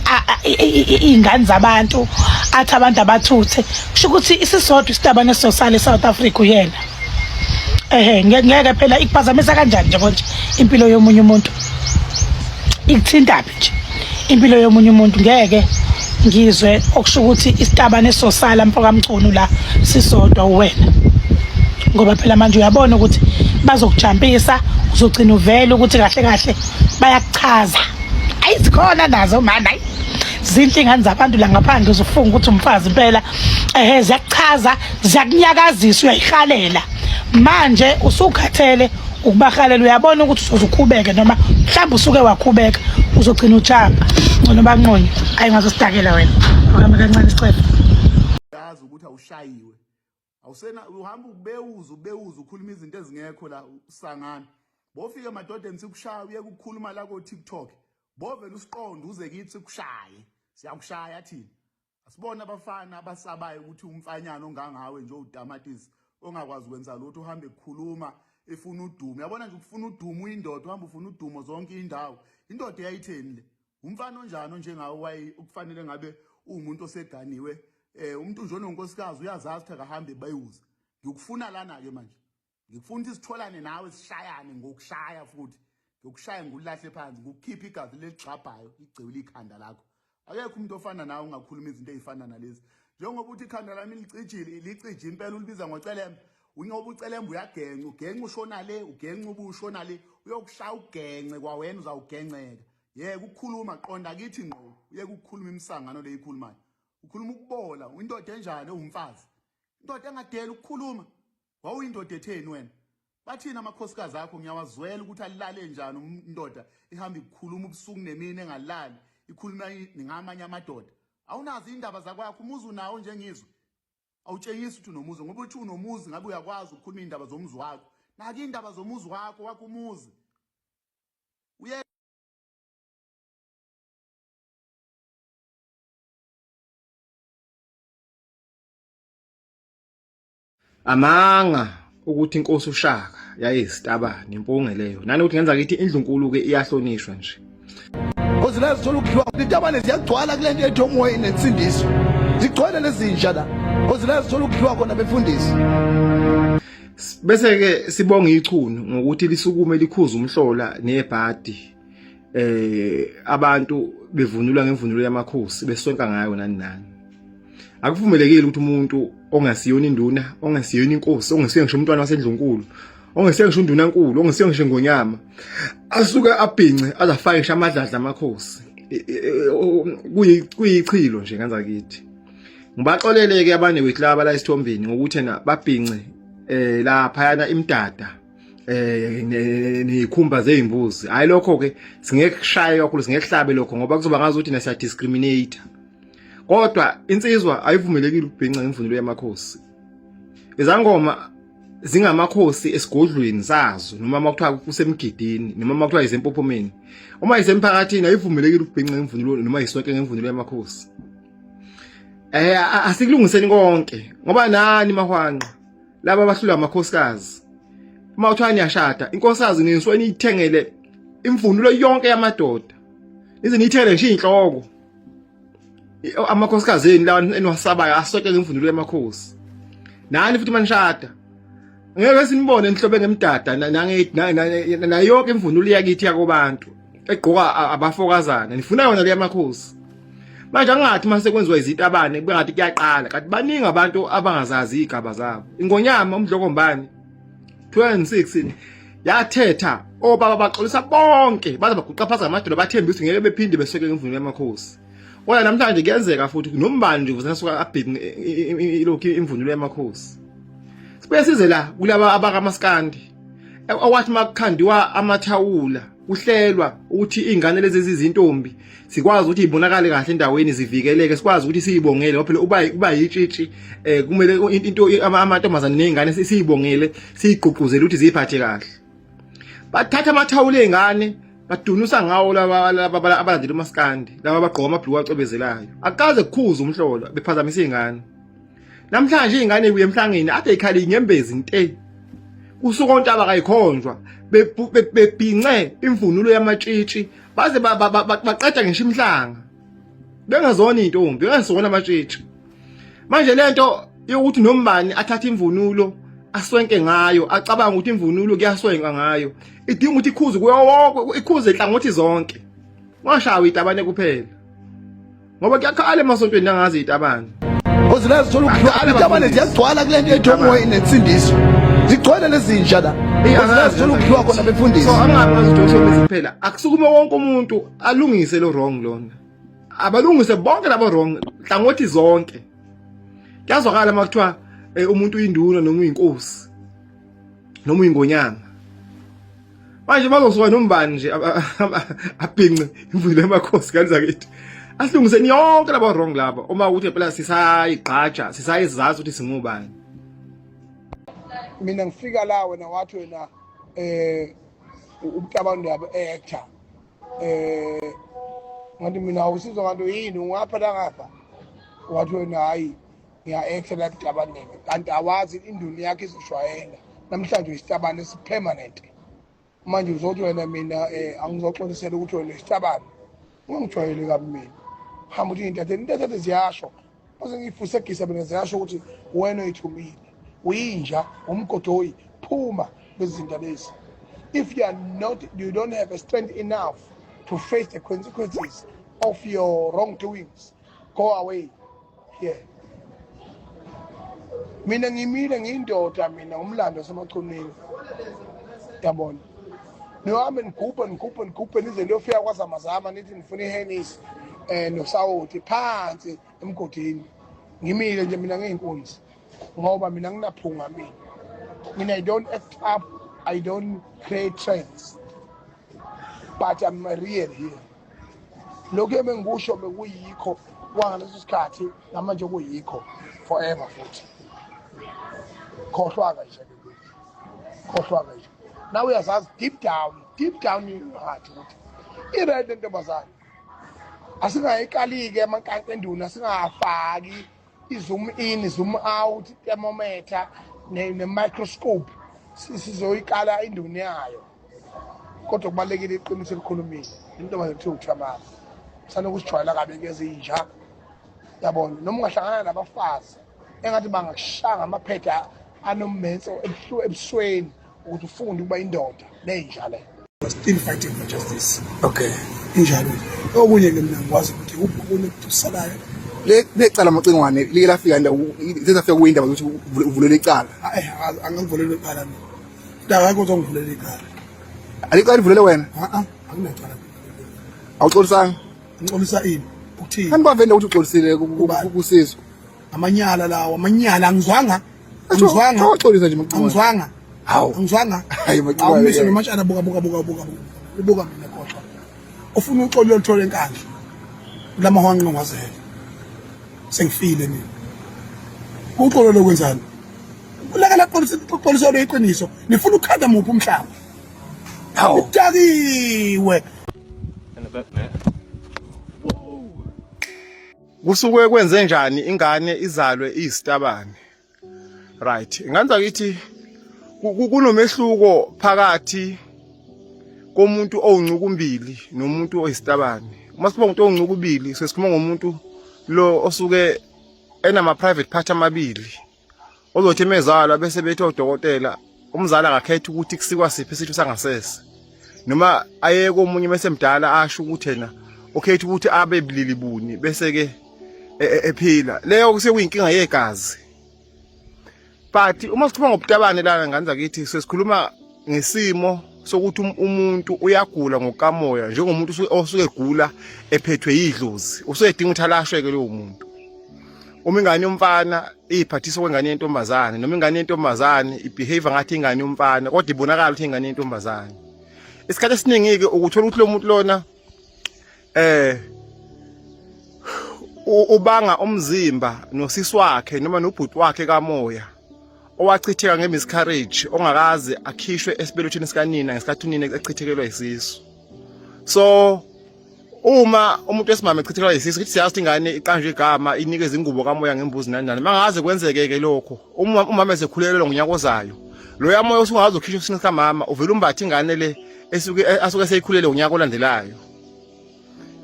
iy'ngane zabantu athi abantu abathuthe kusho ukuthi isisodwa isitabane esizosala e-South Africa uyena ehe ngeke phela ikuphazamisa kanjani nje konje impilo yomunye umuntu ikuthintaphi nje impilo yomunye umuntu ngeke ngizwe okusho ukuthi isitabane esizosala mfo kaMchunu la sisodwa uwena ngoba phela manje uyabona ukuthi bazokujampisa uzogcina uvele ukuthi kahle kahle bayakuchaza ayi zikhona nazo mama ayi zinhle ingane zabantu la ngaphandle uzofunga ukuthi umfazi impela ehe ziyakuchaza ziyakunyakazisa uyayihalela manje usukhathele ukubahalela uyabona ukuthi usoze ukhubeke noma mhlawumbe usuke wakhubeka uzogcina ujamba ngcono banqonye ayi ngazosidakela wena uhambe kancane isicefe yazi ukuthi awushayiwe awusena uhamba ubewuza ubewuza ukhuluma izinto ezingekho la usangana bofika emadodeni sikushaya uye ukukhuluma la ko TikTok bovela usiqonde uze kithi sikushaye siyakushaya thina Asibona abafana abasabayo ukuthi umfanyana ongangawe nje owutamatisi ongakwazi ukwenza lutho uhambe kukhuluma efuna udumo. Yabona nje ukufuna udumo uyindoda uhamba ufuna udumo zonke indawo. Indoda eyayitheni le? Umfana onjani onjengawe waye ukufanele ngabe uwumuntu oseganiwe eh umuntu nje ononkosikazi uyazazi ukuthi akahambe bayuza. Ngikufuna lana ke manje. Ngikufuna ukuthi sitholane nawe sishayane ngokushaya futhi. Ngikushaya ngikulahle phansi ngikukhiphe igazi leligxabhayo ligcewile ikhanda lakho. Akekho umuntu ofana nawe ungakhuluma izinto ezifana nalezi. Njengoba uthi ikhanda lami licijile, licije impela ulibiza ngocelemba. Ungoba ucelemba uyagenca, ugenca ushona le, ugenca ubushona le, uyokushaya ugence kwawena uzawugenceka. Yeke ukukhuluma qonda kithi ngqo, uyeke ukukhuluma imisangano le ikhulumayo. Ukhuluma ukubola, indoda enjani ewumfazi? Indoda engadeli ukukhuluma. Wawuyindoda etheni wena? Bathini amakhosikazi akho ngiyawazwela ukuthi alale njani indoda ihamba ikhuluma ubusuku nemini engalali ikhuluma ngamanye amadoda. Awunazo indaba zakwakho umuzi unawo njengizwe. Awutshengisi ukuthi unomuzi ngoba uthi unomuzi ngabe uyakwazi ukukhuluma indaba zomuzi wakho. Naki indaba zomuzi wakho wakho umuzi. Uye Amanga. ukuthi inkosi uShaka yayisitabane impunge leyo nanokuthi ngenza kithi indlunkulu ke iyahlonishwa nje. Cause la sithola ukudliwa intabane ziyagcwala kule nto ethi omoya nensindiso. Zigcwele lezinja la. Cause la sithola ukudliwa khona befundisi. Bese ke sibonga ichunu ngokuthi lisukume likhuza umhlola nebhadi eh abantu bevunulwa ngemvunulo yamakhosi besonka ngayo nani nani. Akuvumelekile ukuthi umuntu ongasiyona induna, ongasiyona inkosi, ongesiye ngisho umntwana wasendlunkulu, ongesiye ngisho undunankulu, ongesiye ngisho ingonyama asuke abhince azafake ngisho amadladla amakhosi. Kuyichilo nje ngenza kithi. Ngibaxolele ke abane wethu laba la esithombeni ngokuthi na babhince eh lapha yana imidada eh nezikhumba zeimbuzi. Hayi lokho ke singeke kushaye kakhulu singeke kuhlabe lokho ngoba kuzoba ngazi ukuthi na siya discriminate. Kodwa insizwa ayivumelekile ukubhinca ngemvunulo yamakhosi. Izangoma zingamakhosi esigodlweni sazo noma uma kuthiwa kusemgidini noma uma kuthiwa isempophomeni. Uma isemphakathini ayivumelekile ukubhinca ngemvunulo noma isonke ngemvunulo yamakhosi. Eh asikulungiseni konke ngoba nani mahwanqa laba abahlulwa amakhosikazi. Uma kuthiwa niyashada inkosikazi nisuke niyithengele imvunulo yonke yamadoda. Nize niyithele ngisho inhloko. Amakhosikazi enu lawa eniwasabayo asoke ngemvunulo yamakhosi. Nani futhi manishada ngeke sinibone nihlobe ngemdada nayo yonke imvunulo yakithi yakobantu egqoka abafokazana nifuna yona le yamakhosi. Manje angathi mase kwenziwa izitabane kube ngathi kuyaqala kanti baningi abantu abangazazi igaba zabo. Ingonyama umdlokombane 2006 yathetha obaba baxolisa bonke baze baguqa phansi ngamadolo bathembisa ngeke bephinde beseke ngemvunulo yamakhosi. Kodwa namhlanje kuyenzeka futhi nombani nje uvusana suka abhinqe ilokhu imvunulo yamakhosi. Sibuye size la kulaba abakamaskandi awathi makukhandiwa amathawula kuhlelwa ukuthi izingane lezi ezizintombi sikwazi ukuthi ibonakale kahle endaweni zivikeleke sikwazi ukuthi siyibongele ngoba phela uba uba yitshitshi eh kumele into amantombazane nezingane siyibongele siyigqugquzele ukuthi ziyiphathe kahle. Bathatha amathawula ezingane badunusa ngawo laba laba abalandela umaskandi laba abagqoka amabhluku acwebezelayo. Akaze kukhuza umhlola bephazamisa izingane. Namhlanje izingane kuye emhlangeni ade ikhala inyembezi nte. Kusuka ontaba kayikhonjwa bebhince imvunulo yamatshitshi baze baqeda ngisho imhlanga. Bengazona izintombi, bengazona amatshitshi. Manje lento yokuthi nombani athathe imvunulo aswenke ngayo, acabanga ukuthi imvunulo kuyaswenka ngayo. Idinga ukuthi ikhuze kuyo wonke, ikhuze inhlangothi zonke. Ungashawi itabane kuphela. Ngoba kuyakhala emasontweni angazi itabane. Cause la sithola ukudliwa intabane ziyagcwala kule nto ethi omoya nensindiso. Zigcwele lezinja la. Cause la sithola ukudliwa khona befundisi. So angabi ngazi ukuthi usho kuphela. Akusukume wonke umuntu alungise lo wrong lona. Abalungise bonke labo wrong hlangothi zonke. Kuyazwakala uma kuthiwa eh, umuntu uyinduna noma uyinkosi noma uyingonyama. Manje bazosuka nombani nje abhince imvunulo yamakhosi kanti zakithi. Asilungiseni yonke labo wrong labo uma ukuthi phela sisayigqaja sisayizazi ukuthi singubani. Mina ngifika la wena wathi wena eh umcabango yabo actor eh ngathi mina awusizwa nganto yini ungapha la ngapha wathi wena hayi ngiya-actor la kutabaneni kanti awazi induni yakho izoshwayela namhlanje uyisitabane esipermanent manje uzothi wena mina um angizoxolisela ukuthi wena uyisitabane ungangijwayeli kabi mina hamba uthi intatheli intatheli ziyasho baze ngiyifusegisa mina ziyasho ukuthi wena oyithumile uyinja umgodoyi phuma lezi zinto lezi. If you are not, you don't have a strength enough to face the consequences of your wrongdoings, go away here. Mina ngimile ngiyindoda mina umlando wasemachunwini yabona nihambe nigubhe nigubhe nigubhe nize niyofika kwazamazama nithi nifuna ihenisi um nosawoti phansi emgodini. Ngimile nje mina ngiyinkunzi ngoba mina nginaphunga mina. Mina I don't act up, I don't create trends, but I'm real here. Lokhu ebengikusho bekuyikho kwangaleso sikhathi namanje kuyikho forever futhi. Khohlwa-ke nje khohlwa-ke nje. Nawe uyazazi deep down, deep down in your heart ukuthi i-right le ntombazane. Asingayikali-ke amankanka enduna, singafaki i-zoom in, zoom out, thermometer. ne-microscope sizoyikala induni yayo kodwa kubalulekile iqiniso elikhulumile intombazane kuthiwa uthamara sanokusijwayela kabi ngezinja yabona noma ungahlangana nabafazi engathi bangakushaya ngamaphetha anommenso ebusweni ukuthi ufunde ukuba indoda nenja le still fighting for justice. Okay. Injalo. Okunye ke mina ngikwazi ukuthi okunye kusalayo. Le lecala Macingwane like lafika indawo sesafika kuyindaba ukuthi uvulele icala. Hayi angangivulele icala mina. Mntaka akho uzongivulela icala. Alikho livulele wena? A a akunacala. Awuxolisanga? Ngixolisa ini? Ukuthini? Kanti bavende ukuthi uxolisile kusizwe. Amanyala lawo, amanyala angizwanga. Angizwanga. Awuxolisa nje Macingwane. Angizwanga. Hawu. Angizwanga. Hayi Macingwane. Awumiswe nomatshana buka buka buka buka buka. Ubuka mina khohlwa. Ufuna uxolo oluthola enkandla. Kulama hwanqa ngwazele. Sengifile mina. Uxolo lokwenzani? Kulakala xolisa iqiniso. Nifuna ukukhanda muphi umhlaba? Hawu. Udakiwe. Kusuke kwenze njani ingane izalwe iyisitabane? Right. Nganza kithi kunomehluko phakathi komuntu owuncukumbili nomuntu oyisitabane. Uma sikhuluma ngomuntu owuncukubili sesikhuluma ngomuntu lo osuke enama private part amabili. Ozothi emezalwa bese bethi odokotela umzali akakhetha ukuthi kusikwa siphi isitho sangasese. Noma aye komunye mese mdala asho ukuthi yena ukhetha ukuthi abe bulili buni bese ke e, e, ephila. Leyo kusekuyinkinga yegazi. But uma sikhuluma ngobutabane lana ngane zakithi sesikhuluma ngesimo sokuthi um, umuntu uyagula ngokamoya njengomuntu osuke egula ephethwe yidlozi usuke edinga ukuthi alashwe-ke lowo muntu uma ingane yomfana iyiphathisa kwengane yentombazane noma ingane yentombazane ibehave ngathi ingane yomfana kodwa ibonakala ukuthi ingane yentombazane isikhathi esiningi-ke ukuthola ukuthi lo muntu lona eh ubanga umzimba nosisi wakhe noma nobhuti wakhe kamoya owachitheka ngemiscarriage ongakaze akhishwe esibelethweni sikanina ngesikhathi unina echithekelwa isisu so uma umuntu wesimame echithekelwa isisu kithi siyazi ukuthi ingane iqanjwe igama inikeze ingubo kamoya ngembuzi nani nani mangaze kwenzeke-ke lokho uma umama esekhulelelwa ngonyaka ozayo loya moya usungaze ukhishwe esiswini sikamama uvele umbathe ingane le esuke asuke seyikhulele ngonyaka olandelayo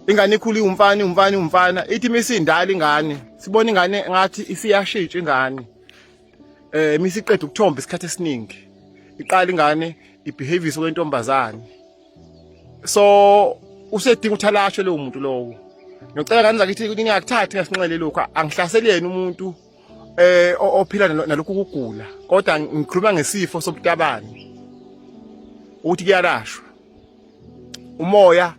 ingane ikhula iwumfana iwumfana iwumfana ithi misindala ingane sibona ingane ngathi isiyashintsha ingane eh misiqeda ukuthomba isikhathi esiningi iqala ingane ibehavior kwentombazane so usedinga ukuthi alashwe lowo muntu lowo ngiyocela ngani zakithi ukuthi ngingakuthathi ngasinxele lokhu angihlaseli yena umuntu eh ophila nalokhu kugula kodwa ngikhuluma ngesifo sobutabane ukuthi kuyalashwa umoya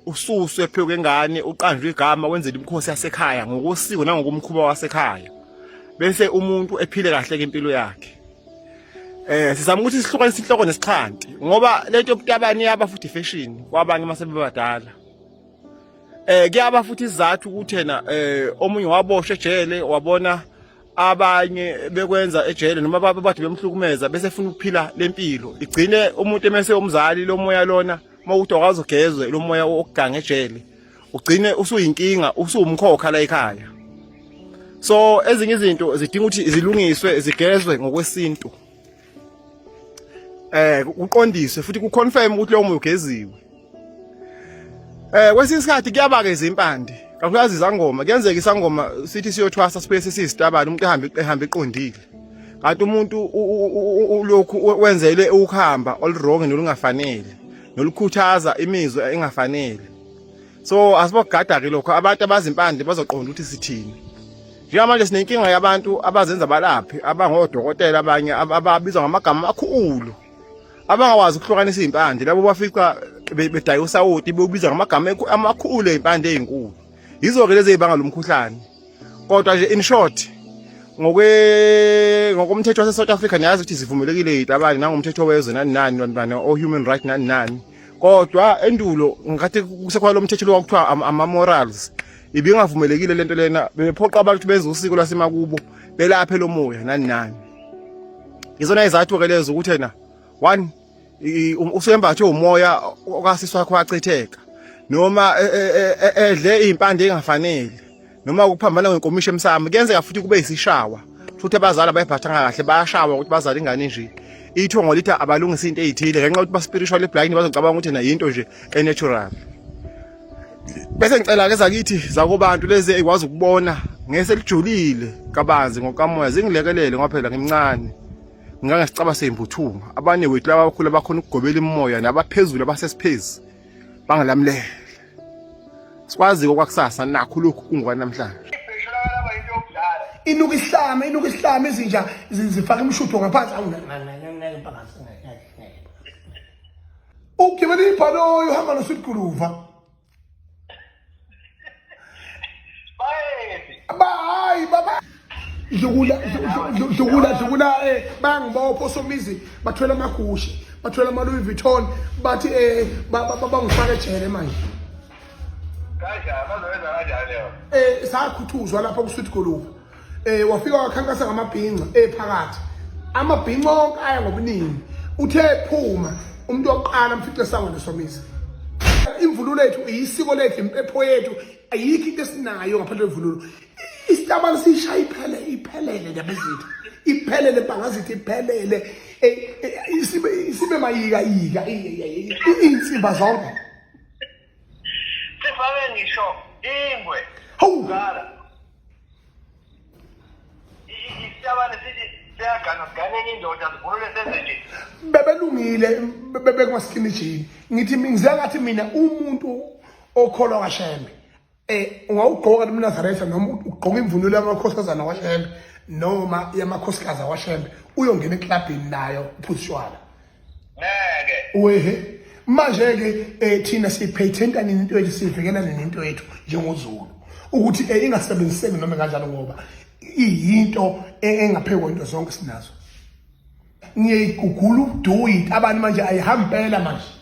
ususwe phezu kwengane uqanjwe igama wenzele imikhosi yasekhaya ngokosiko nangokomkhuba wasekhaya bese umuntu ephile kahle ke impilo yakhe eh sizama ukuthi sihlukanise inhloko nesixhanti ngoba lento yobutabane yaba futhi fashion kwabanye mase bebadala eh kuyaba futhi izathu ukuthi yena eh omunye waboshwa ejele wabona abanye bekwenza ejele noma babathi bemhlukumeza bese funa ukuphila lempilo igcine umuntu emese umzali lomoya lona mawukuthi awukaze ugezwe lomoya okuganga ejele ugcine usuyinkinga usuwumkhokha la ekhaya so ezinye izinto zidinga ukuthi zilungiswe zigezwe ngokwesintu eh kuqondiswe futhi kuconfirm ukuthi lowo moya ugeziwe eh kwesinye isikhathi kuyaba ke izimpande kakhulukazi izangoma kuyenzeka isangoma sithi siyothwasa sibuye sesiyisitabane umuntu ehambe ehambe eqondile kanti umuntu ulokhu wenzele ukuhamba oluwrong nolungafanele nolukhuthaza imizwa engafanele so asibogada ke lokho abantu abazimpande bazoqonda ukuthi sithini njengamanje sinenkinga yabantu abazenza abalaphi abangodokotela abanye ababizwa ngamagama amakhulu abangakwazi ukuhlukanisa iy'mpande labo bafica bedaya usawoti bewubiza ngamagama amakhulu ey'mpande ey'nkulu yizo-ke lezi ey'banga lo mkhuhlane kodwa nje in short ngokwe ngokomthetho wase-South Africa niyazi ukuthi zivumelekile iy'tabane nangomthetho wezwe nani nani nani o-human right nani nani kodwa endulo ngathi kusekhona lo mthetho lo kwakuthiwa ama-morals ibingavumelekile lento lena bebephoqa abantu ukuthi benze usiko lwasemakubo belaphe lo moya nani nani izona izathu-ke lezo ukuthi yena one usuyembathwe umoya okasisi wakho wachitheka noma e, e, e, edle iy'mpande engafanele noma ukuphambana kwenkomishi emsamo kuyenzeka futhi kube isishawa Futhi abazali abayiphathanga kahle bayashawa ukuthi bazale ingane nje. Ithongo lithi abalungisa into ezithile ngenxa yokuthi ba spiritually blind bazocabanga ukuthi na yinto nje e-natural. Bese ngicela ke zakithi zakubantu lezi ekwazi ukubona ngeselijulile kabanzi ngokamoya zingilekelele ngoba phela ngimncane. Ngingangesicaba seyimbuthuma. Abanye wethu laba abakhulu abakhona ukugobela imimoya nabaphezulu abasesiphezi bangilamulele. Sikwazi okwakusasa nakho lokhu kungwa namhlanje. Inuka isihlama, inuka isihlama izinja zifaka imishutho ngaphansi. Awu ngeke mpakazi ngeke. Ugibela ibhanoyi uhamba noSweet Guluva. Bayi baba dlukula dlukula dlukula eh bangibopha osomizi bathwele amagushi bathwele ama Louis Vuitton bathi eh bangifaka ejele manje kanjani bazoyenza kanjani leyo eh sakhuthuzwa lapha ku Sweet Guluva eh wafika wakhankasa ngamabhinca ephakathi amabhinca onke aya ngobuningi uthe phuma umuntu wokuqala mfice esangweni somizi imvunulo yethu iyisiko lethu impepho yethu ayikho into esinayo ngaphandle kwemvunulo isitabane siyishaya iphele iphelele ndaba ezitha iphelele bhangazithi iphelele eh, eh, isibe isibe mayika yika iy'nsimba zonke sifake ngisho ingwe hawu isitabane sithi siyagana sigane enye indoda sivunule senze nje bebelungile bebekumaskini jean ngithi ngize ngathi mina umuntu okholwa kaShembe eh ungawugqoka lomnazaretha noma ugqoka imvunulo yamakhosazana kwaShembe noma yamakhosikazi akwaShembe uyongena eklabhini nayo uphuza utshwala ngeke wehe manje ke eh thina siphethenta nini into yethu sivikela nini into yethu njengoZulu ukuthi eh ingasebenziseki noma kanjalo ngoba iyinto e-, engaphekwa into zonke sinazo ngiyayigugula ubuduyi abantu manje ayihambi manje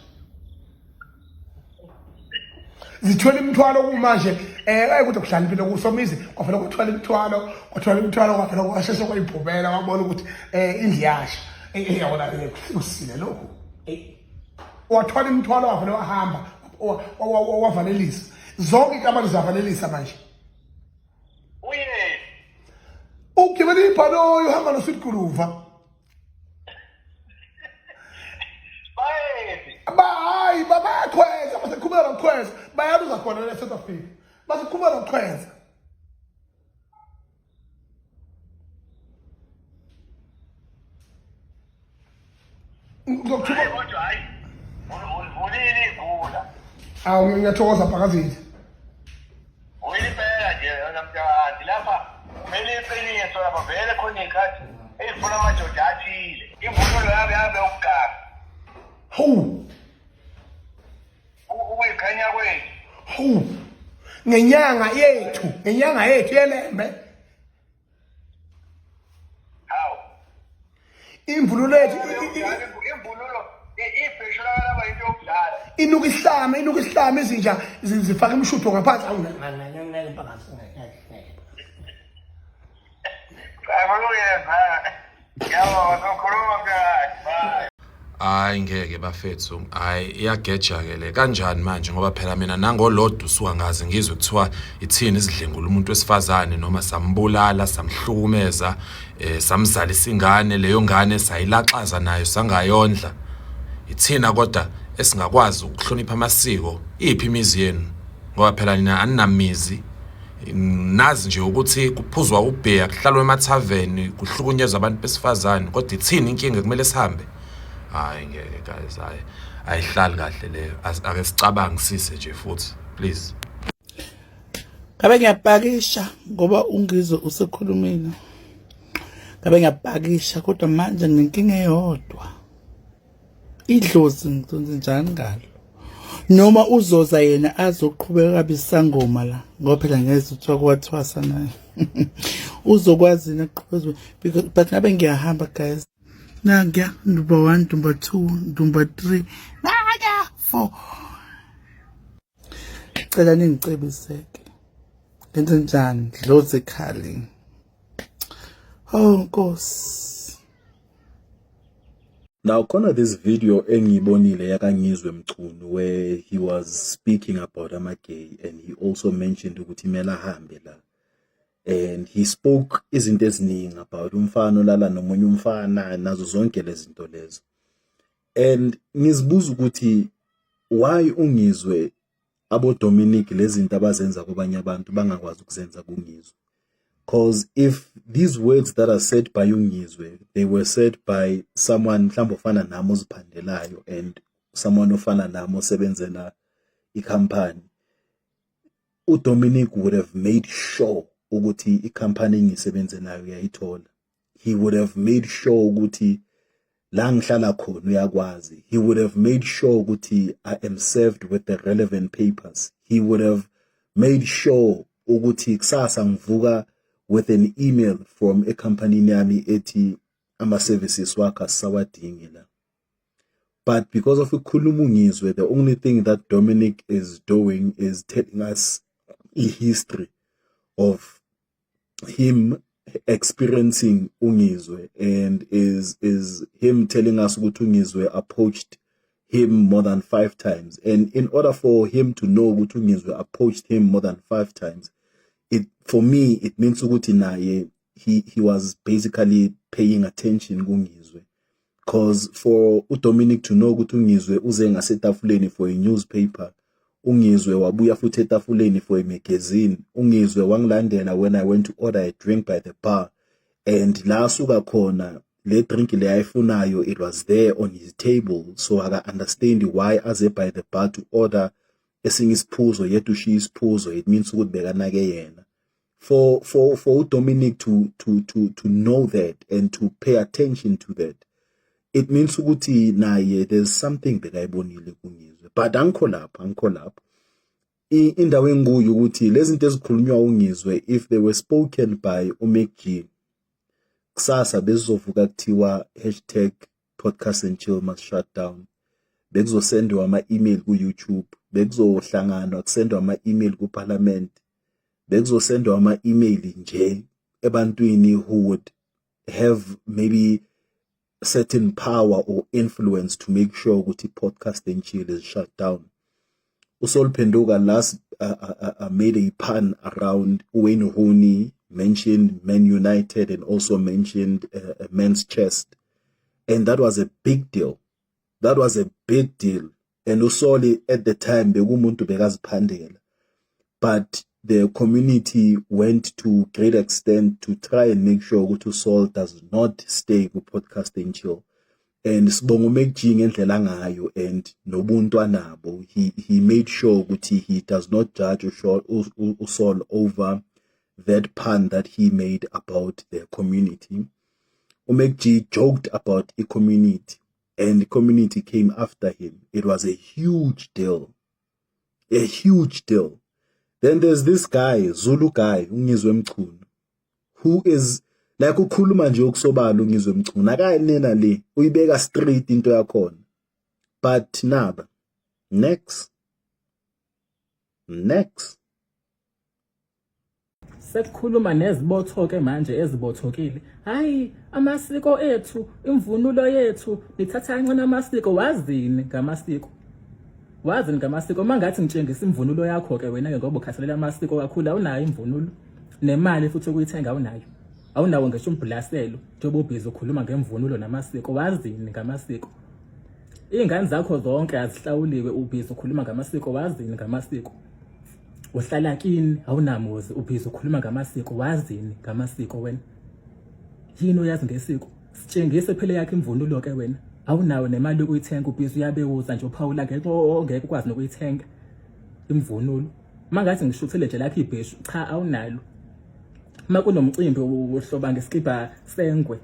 zithwele imithwalo kumanje eh ayi ukuthi kuhlala impilo kusomizi kwavela kwathwala imithwalo kwathwala imithwalo kwavela kwasheshe kwayiphumela wabona ukuthi eh indlu yasha eh, eh yabona eh, kusile lokhu eh wathwala imithwalo wavele wahamba wavalelisa zonke ikamari zavalelisa manje uye ugibela ibhanoyi uhamba nosweet guluva hayi bayakhweza baseqhubeka nokukhweza bayaluza khona le South Africa baseqhubeka nokukhweza ngizokuthuka kodwa hayi ulivulile igula awu ngiyathokoza bhakazini Uyipela nje yona mntakandi lapha kumele iqiniso lapha vele khona iy'khathi ey'funa amadoda athile imvunulo yabe yabe ukuganga hawu ukuyiqhenya kwethu hawu ngenyanga yethu ngenyanga yethu yelembe Hawu. Imvunulo yethu imvunulo ibheshu laba into yokudlala. Inuka isihlama, inuka isihlama izinja zifaka imishutho ngaphansi. Awu ngeke ngeke mpakathi ngeke ngeke. Cha kulungile Ngiyabonga sokhuluma mntakade. Bye. Hayi ngeke bafethu, hayi iyageja ke le. Kanjani manje ngoba phela mina nangolodwa usuka ngaze ngizwe kuthiwa ithini isidlengula umuntu wesifazane noma sambulala, samhlukumeza, eh samzalisa ingane, leyo ngane sayilaxaza nayo sangayondla. Ithina kodwa esingakwazi ukuhlonipha amasiko. Iphi imizi yenu? Ngoba phela nina aninamizi. Nazi nje ukuthi kuphuzwa ubheya kuhlalwa emathaveni kuhlukunyezwa abantu besifazane kodwa ithini inkinga kumele sihambe hayi ngeke guys hayi ayihlali kahle leyo ake sicabangisise nje futhi please Ngabe ngiyapakisha ngoba ungizwe usekhulumile. Ngabe ngiyapakisha kodwa manje nginenkinga eyodwa. Idlozi ngizonze njani ngalo? Noma uzoza yena azoqhubeka kabi isangoma la ngoba phela ngeze kuthiwa kwathwasa naye. Uzokwazi yini ukuqhubeka because but ngabe ngiyahamba guys. Nangiya number 1 number 2 number 3 nangiya 4 Cela ningicebiseke. Ngenze njani? Dlozi ekhali. Oh Nkosi. Now khona this video engiyibonile yakaNgizwe Mchunu where he was speaking about ama-gay and he also mentioned ukuthi kumele ahambe la. And he spoke izinto eziningi about umfana olala nomunye umfana nazo zonke lezi zinto lezo. And ngizibuza ukuthi why ungizwe abo Dominic lezi zinto abazenza kubanye abantu bangakwazi ukuzenza kungizwe. Because if these words that are said by ungizwe, they were said by someone mhlawumbe ofana nami oziphandelayo and someone ofana nami osebenzela ikhampani, uDominic would have made sure ukuthi ikhampani engisebenzelayo uyayithola. He would have made sure ukuthi la ngihlala khona uyakwazi. He would have made sure ukuthi I am served with the relevant papers. He would have made sure ukuthi kusasa ngivuka with an email from ecompanyini yami ethi ama-services wakhe asisawadingi la. But because of ukukhuluma ungizwe, the only thing that Dominic is doing is telling us a history of him experiencing ungizwe, and is him telling us ukuthi ungizwe approached him more than 5 times. And in order for him to know ukuthi ungizwe approached him more than 5 times, it for me it means ukuthi naye he was basically paying attention kungizwe. Because for uDominic to know ukuthi ungizwe uze ngasetafuleni for a newspaper, ungizwe wabuya futhi etafuleni for a magazine, ungizwe wangilandela when I went to order a drink by the bar, and la suka khona le drink le ayifunayo, it was there on his table. So aka understand why aze by the bar to order esinye isiphuzo yet ushiya isiphuzo. It means ukuthi bekanake yena. For Dominic to know that and to pay attention to that, it means ukuthi naye there's something bekayibonile kungizwe. But angikho lapho, angikho lapho. Indawo enguyo ukuthi lezi zinto ezikhulunywa ungizwe, if they were spoken by uMacG, kusasa bezizovuka kuthiwa hashtag podcast and chill must shut down. Bekuzosendwa ama-email ku-YouTube, bekuzohlanganwa kusendwa ama-email ku-parliament, bekuzosendwa ama-email nje ebantwini who would have maybe certain power or influence to make sure ukuthi podcast and chill is shut down. Usol Phenduka last made a pun around Wayne Rooney, mentioned Man United and also mentioned a man's chest, and that was a big deal. That was a big deal. And usoli at the time bekumuntu bekaziphandela, but the community went to great extent to try and make sure ukuthi uSol does not stay ku podcast and chill. And sibonga uMacG ngendlela ngayo and nobuntu anabo. He made sure ukuthi he does not judge uSol over that pun that he made about the community. uMacG joked about a community and the community came after him. It was a huge deal. A huge deal. Then there's this guy, Zulu guy, uNgizwe Mchunu, who is like ukhuluma nje okusobala uNgizwe Mchunu. Akayinena le, uyibeka straight into yakhona. But naba, next. Next. Sekukhuluma nezibotho ke manje ezibothokile. Hayi, amasiko ethu, imvunulo yethu, nithatha kancane amasiko. Wazini ngamasiko? Wazini ngamasiko? Uma ngathi ngitshengisa imvunulo yakho ke wena ke, ngoba ukhathalela amasiko kakhulu, awunayo imvunulo nemali futhi okuyithenga awunayo. Awunawo ngisho umbhulaselo njengoba ubhizi ukhuluma ngemvunulo namasiko. Wazini ngamasiko? Iy'ngane zakho zonke azihlawuliwe, ubhizi ukhuluma ngamasiko. Wazini ngamasiko? Uhlala kini, awunamuzi, ubhizi ukhuluma ngamasiko. Wazini ngamasiko wena? Yini oyazi ngesiko? Sitshengise phela yakho imvunulo ke wena. Awunawo nemali yokuyithenga, ubhizi uyabewuza nje uphawula ngeke ongeke ukwazi nokuyithenga imvunulo. Uma ngathi ngishuthele nje lakho ibheshu, cha awunalo. Uma kunomcimbi uhloba ngesikibha sengwe.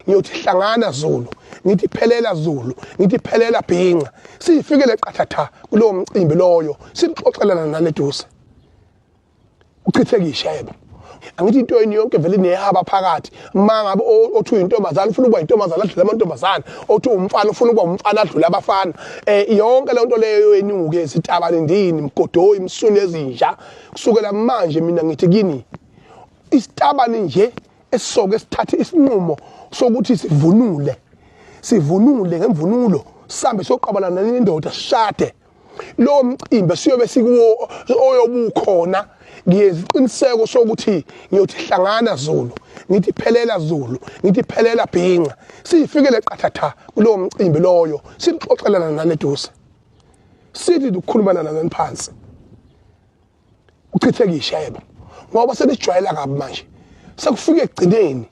Ngiyothi hlangana Zulu. ngithi phelela Zulu, ngithi phelela Bhinca. Sifikele qathatha kulowo mcimbi loyo, sixoxelana naleduze. Uchitheke ishebe. Angithi into yenu yonke vele inehaba phakathi. Uma ngabe othi uyintombazane ufuna ukuba intombazane adlule amantombazane, othi umfana ufuna ukuba umfana adlule abafana. Eh yonke le nto leyo yenu-ke sitabane ndini, mgodoyi, msunu ezinja. Kusukela manje mina ngithi kini isitabane nje esisoke sithathe isinqumo sokuthi sivunule sivunule ngemvunulo sihambe siyoqabalana nendoda sishade lowo mcimbi siyobe sikuwo oyobukhona ngiyeziqiniseko sokuthi ngiyothi hlangana Zulu ngithi phelela Zulu ngithi phelela Bhinca siyifikele qathatha kulowo mcimbi loyo sixoxelana naleduze sithi ukukhulumana nani phansi uchitheke ishebo ngoba selijwayela kabi manje sekufike ekugcineni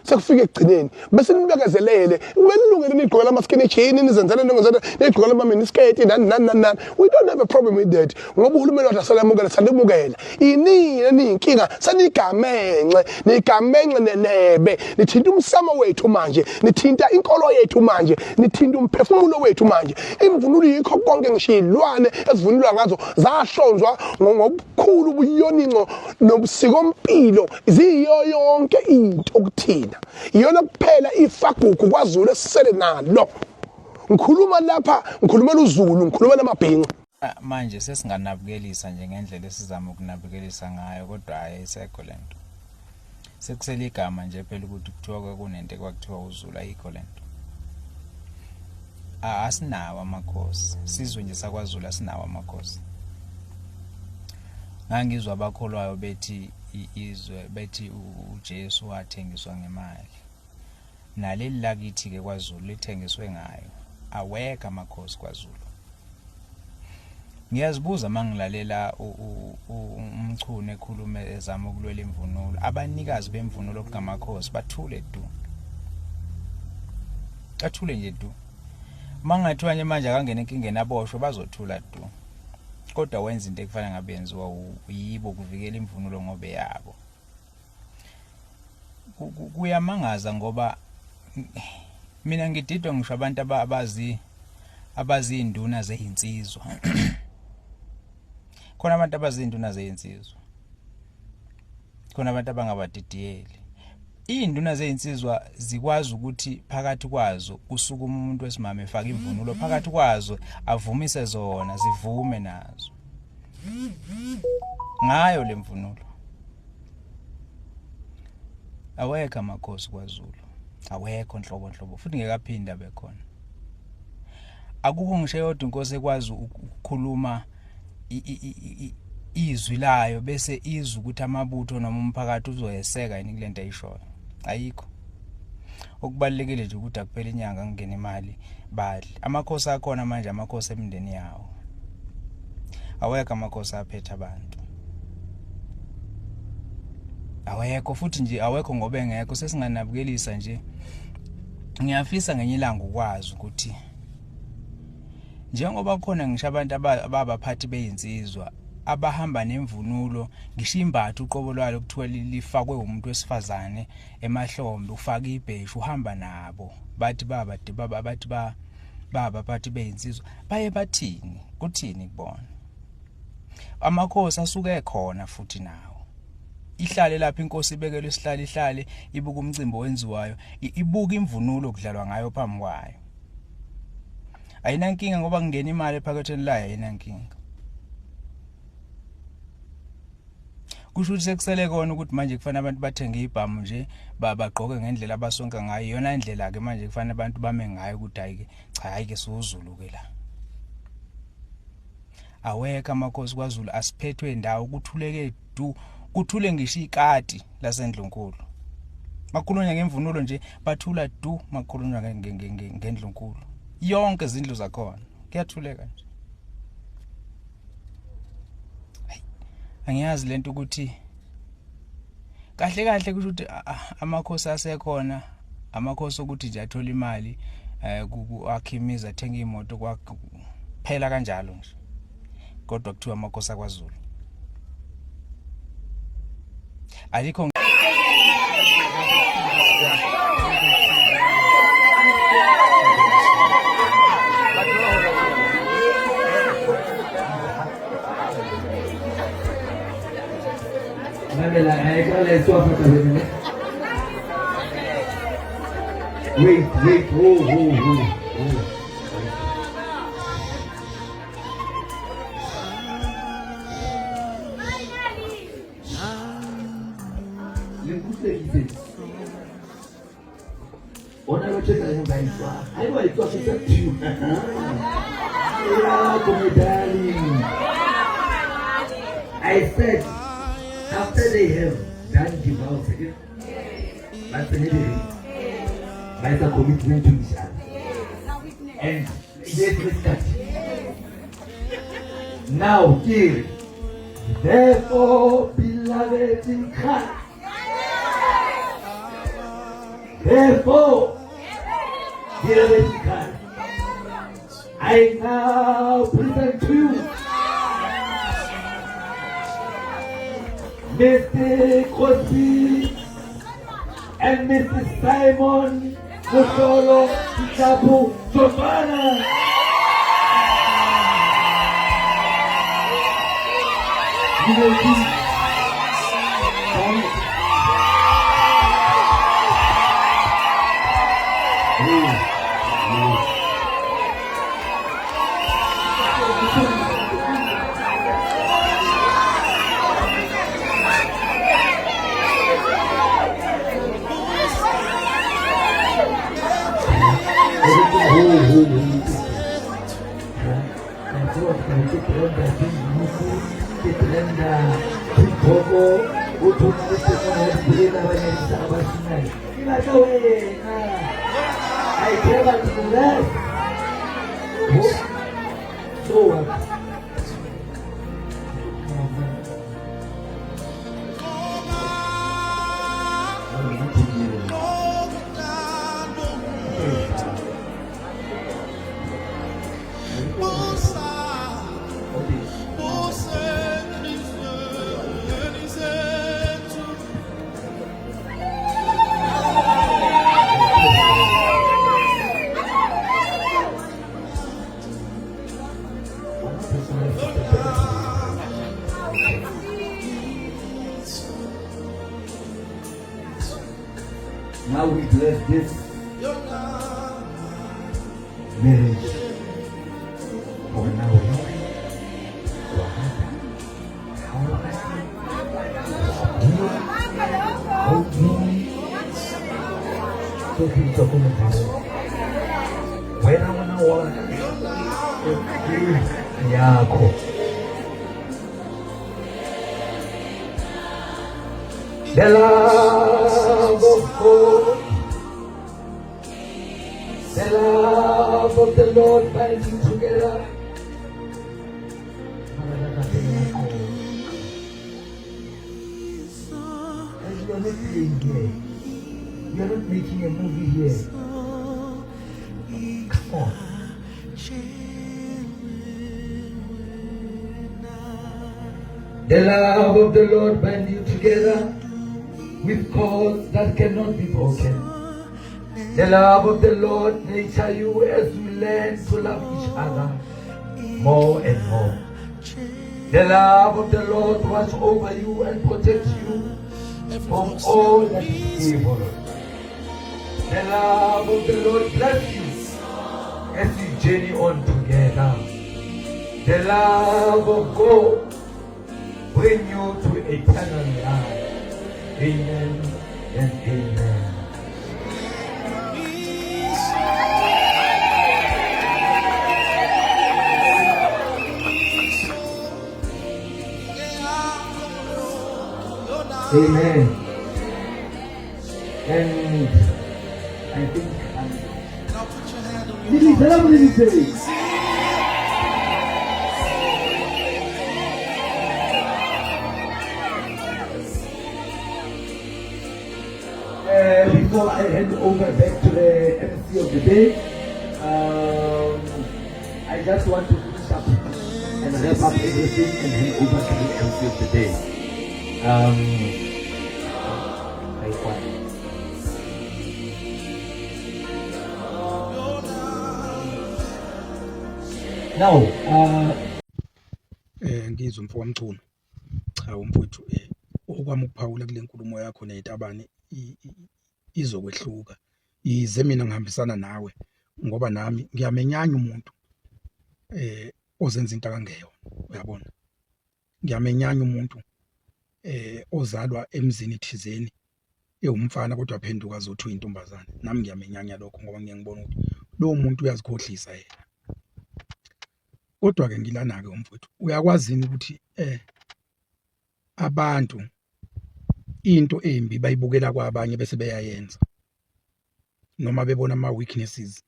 sekufike ekugcineni bese nibekezelele belilungele nigqokela ama-skinny jean nizenzele ningenzele nigqokela ama-miniskirt nani nani nani nani we don't have a problem with that ngoba uhulumeni wathi asalamukela salimukela inini eniyinkinga senigamenxe nigamenxe nenebe nithinta umsamo wethu manje nithinta inkolo yethu manje nithinta umphefumulo wethu manje imvunulo yikho konke ngisho iy'lwane ezivunulwa ngazo zahlonzwa ngobukhulu ubuyoninco nobusikompilo ziyiyo yonke into kuthina iyona kuphela ifagugu kwaZulu esisele nalo ngikhuluma lapha ngikhulumela uZulu ngikhulumela amabhinca ah, manje sesinganabukelisa nje ngendlela esizama ukunabukelisa ngayo kodwa hhayi ayisekho le nto sekusele igama nje phela ukuthi kuthiwa kwakunento ekwakuthiwa uZulu ayikho le nto asinawo amakhosi sizwe nje sakwaZulu asinawo amakhosi ngangizwa abakholwayo bethi izwe bethi uJesu wathengiswa ngemali naleli lakithi ke kwaZulu lithengiswe ngayo awekho amakhosi kwaZulu Ngiyazibuza mangilalela uMchunu ekhuluma ezama ukulwela imvunulo. Abanikazi bemvunulo okungamakhosi bathule du. Bathule nje du. Mangathiwa nje manje akangena enkingeni aboshwe bazothula du. Kodwa wenza into ekufanele ngabe yenziwa yibo kuvikela imvunulo ngoba eyabo. Kuyamangaza ngoba mina ngididwa ngisho abantu abazi abazinduna zeyinsizwa khona abantu abazinduna zeyinsizwa khona abantu abangabadidiyeli iy'nduna zeyinsizwa zikwazi ukuthi phakathi kwazo kusukuma umuntu wesimame efake imvunulo phakathi kwazo avumise zona zivume nazo ngayo le mvunulo awekho amakhosi kwaZulu awekho nhlobo nhlobo futhi ngeke aphinde abe khona akukho ngisho eyodwa inkosi ekwazi ukukhuluma izwi layo bese izwe ukuthi amabutho noma umphakathi uzoyeseka yini kulento ayishoyo ayikho okubalekile nje ukuthi akuphela inyanga ngene imali badle amakhosi akhona manje amakhosi emindeni yawo awekho amakhosi aphethe abantu awekho futhi nje awekho ngoba engekho sesinganabukelisa nje ngiyafisa ngenye ilanga ukwazi ukuthi njengoba khona ngisho abantu ababaphathi beyinsizwa abahamba nemvunulo ngisho imbatho uqobo lwalo kuthiwa lifakwe umuntu wesifazane emahlombe ufaka ibheshu uhamba nabo bathi baba baba bathi ba baba bathi beyinsizwa baye bathini kuthini kubona amakhosi asuke ekhona futhi nawo ihlale lapha inkosi ibekelwe isihlalo ihlale ibuka umcimbi owenziwayo ibuka imvunulo kudlalwa ngayo phambi kwayo ayinankinga ngoba kungena imali ephaketheni layo ayinankinga kusho ukuthi sekusele kona ukuthi manje kufanele abantu bathenge ibhamu nje bagqoke ngendlela abasonka ngayo iyona indlela ke manje kufanele abantu bame ngayo ukuthi hayi ke cha hayi ke siwuzulu ke la awekho amakhosi kwaZulu asiphethwe indawo kuthuleke du kuthule ngisho ikati lasendlunkulu makhulunywa ngemvunulo nje bathula du makhulunywa ngendlunkulu yonke izindlu zakhona kuyathuleka nje angiyazi lento ukuthi kahle kahle kusho ukuthi amakhosi asekhona amakhosi okuthi nje athola imali eh akhe imizi athenga imoto kwaphela kanjalo nje kodwa kuthiwa amakhosi akwaZulu alikho la itswa fa tabeng ne? Wait, wait, ho, ho, ho, ho. Le nkutlweditse. Ona lo tjeka eng ba itswa. Ha e ba itswa se sa thiu. Yeah, my darling. I said after they have done the vows again, ba tsene di ba etsa commitment to each other. And yes, start. Now, here, therefore, beloved in Christ, therefore, beloved in Christ, I now present to you Mr. Crosby and Mr. Simon Musolo Kitabu Jovana. You will be I care about the rest. So what? Now we bless this marriage. For now, wena ngwana wa yakho. The love of God, the love of the Lord binds you together. As we are not playing here, we are not making a movie here. Come on. The love of the Lord bind you together with cords that cannot be broken. The love of the Lord nature you as you learn to love each other more and more. The love of the Lord watch over you and protect you from all that is evil. The love of the Lord bless you as you journey on together. The love of God bring you to eternal life. Amen and amen. Amen. And I think Before I hand over back to the MC of the day, I just want to finish up and wrap up everything and hand over to the MC of the day. Now, Ngizwe mfo kaMchunu. Cha umfowethu Okwami ukuphawula kule nkulumo yakho nezitabane izokwehluka. Yize mina ngihambisana nawe ngoba nami ngiyamenyanya umuntu eh ozenza into akangeyona, uyabona. Ngiyamenyanya umuntu eh ozalwa emzini thizeni ewumfana kodwa aphenduka azothi uyintombazane. Nami ngiyamenyanya lokho ngoba ngiye ngibone ukuthi lowo muntu uyazikhohlisa yena. Kodwa-ke ngilana-ke mfowethu, uyakwazi yini ukuthi eh abantu into embi bayibukela kwabanye bese beyayenza noma bebona ama-weaknesses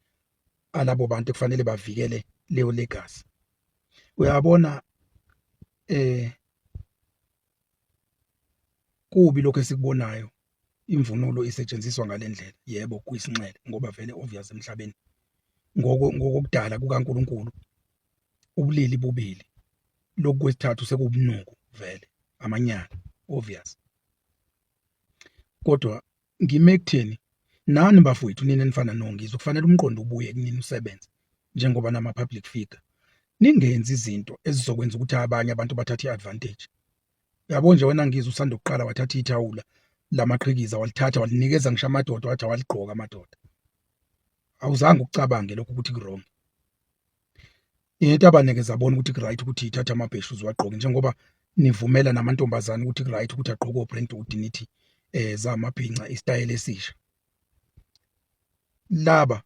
alabo bantu ekufanele bavikele leyo legacy. Uyabona eh kubi lokho esikubonayo imvunulo isetshenziswa ngalendlela yebo kuyisinxele ngoba vele obvious emhlabeni ngoko ngokokudala kukaNkuluNkulu ubulili bubili lokhu kwesithathu sekuwubunuku vele amanyala obvious kodwa ngime ekutheni nani bafowethu nina enifana noNgizwe kufanele umqondo ubuye kunini usebenze njengoba nama public figure ningenzi izinto ezizokwenza ukuthi abanye abantu bathathe iadvantage yabo nje wena Ngizwe usanda kuqala wathatha ithawula lamaqhikiza walithatha walinikeza ngisho amadoda wathi awaligqoka amadoda awuzange ukucabange lokho ukuthi ku-wrong Into abaneke zabona ukuthi ku-right ukuthi ithathe amabheshu ziwagqoke njengoba nivumela namantombazane ukuthi ku-right ukuthi agqoke o-Brentwood nithi eh zamabhinca isitayela esisha. Laba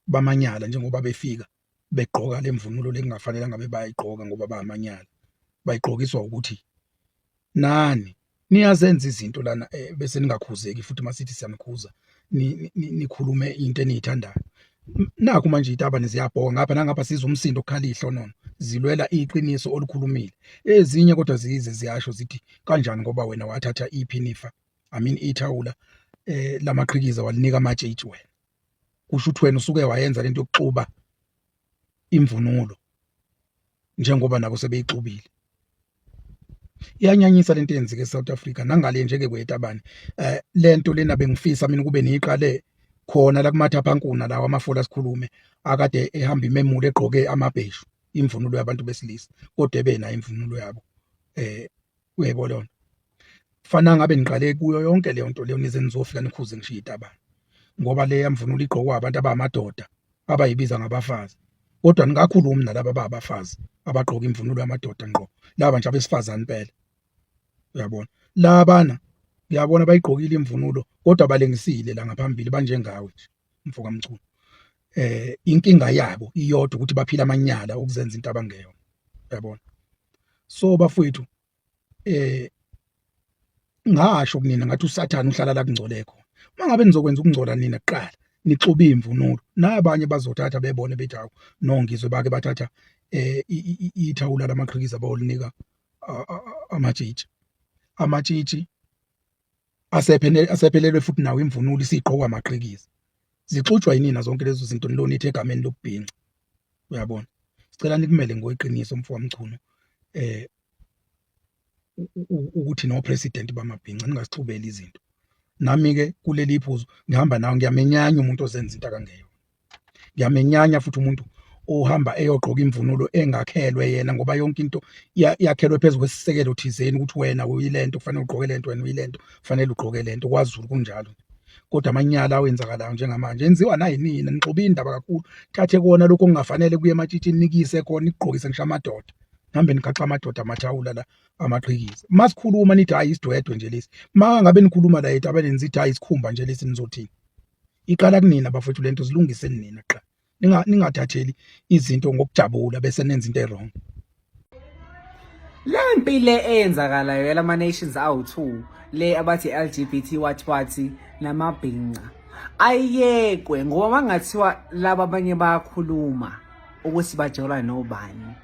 bamanyala njengoba befika begqoka lemvunulo lekungafanele ngabe bayayigqoka ngoba bamanyala bayigqokiswa ukuthi nani niyazenza izinto lana eh, bese ningakhuzeki futhi masithi siyanikhuza nikhulume into eniyithandayo nakhu manje itabane ziyabhoka ngapha nangapha sizwa umsindo okukhala ihlonono zilwela iqiniso olukhulumile ezinye kodwa zize ziyasho zithi kanjani ngoba wena wathatha iphinifa i mean ithawula eh lamaqhikiza walinika amatshitshi wena kusho ukuthi wena usuke wayenza lento yokuxuba imvunulo njengoba nabo sebeyixubile iyanyanyisa lento eyenzeke eSouth Africa nangale nje ke kwetabane eh lento lena bengifisa mina kube niyiqale khona la kumathaphankuna lawa amafola sikhulume akade ehamba imemulo egqoke amabheshu imvunulo yabantu besilisa kodwa ebenayo imvunulo yabo eh uyayibona lona fana ngabe niqale kuyo yonke leyo nto leyo nize nizofika nikhuze ngishiye itabane ngoba le yamvunulo igqokwa abantu abamadoda abayibiza ngabafazi kodwa ningakhulumi nalaba ababafazi abagqoka imvunulo yamadoda ngqo laba nje abesifazane impela uyabona labana uyabona bayigqokile imvunulo kodwa balengisile la ngaphambili banjengawe nje mfoka Mchunu eh inkinga yabo iyodwa ukuthi baphila amanyala okuzenza into abangeyona uyabona so bafowethu eh ngasho kunina ngathi usathane uhlala la kungcole khona uma ngabe nizokwenza ukungcola nina kuqala nixube imvunulo nabanye bazothatha bebone bethi hawu no ngizwe bake bathatha eh ithawula lamaqhikiza bawulinika amatshitshi amatshitshi asephelelwe futhi nawo imvunulo isigqokwa amaqhikiza zixutshwa yinina zonke lezo zinto nilona ithi egameni lokubhinca uyabona sicela nikumele ngoyiqiniso mfo wamchunu eh ukuthi no president bamabhinca ningasixubeli izinto nami ke kuleli phuzu ngihamba nawe ngiyamenyanya umuntu ozenza into akangeyona ngiyamenyanya futhi umuntu ohamba eyogqoka imvunulo engakhelwe yena ngoba yonke into yakhelwe phezu kwesisekelo thizeni ukuthi wena uyilento kufanele ugqoke lento wena uyilento kufanele ugqoke lento kwaZulu kunjalo kodwa amanyala awenzakalayo njengamanje enziwa nayinina nixuba indaba kakhulu thathe kona lokho okungafanele kuye ematshitshini nikise khona nikugqokise ngisho amadoda nihambe nigaxa amadoda amathawula la amaqhikiza masikhuluma nithi hayi isidwedwe nje lesi ma ngabe nikhuluma la etabeni nithi hayi isikhumba nje lesi nizothini iqala kunina bafowethu lento zilungiseni nina qha ningathatheli izinto ngokujabula bese nenza into ewrong Le mpi le eyenzakalayo yalama nations awu-2 le abathi LGBT what what namabhinca ayiyekwe ngoba mangathiwa laba abanye bayakhuluma ukuthi bajola nobani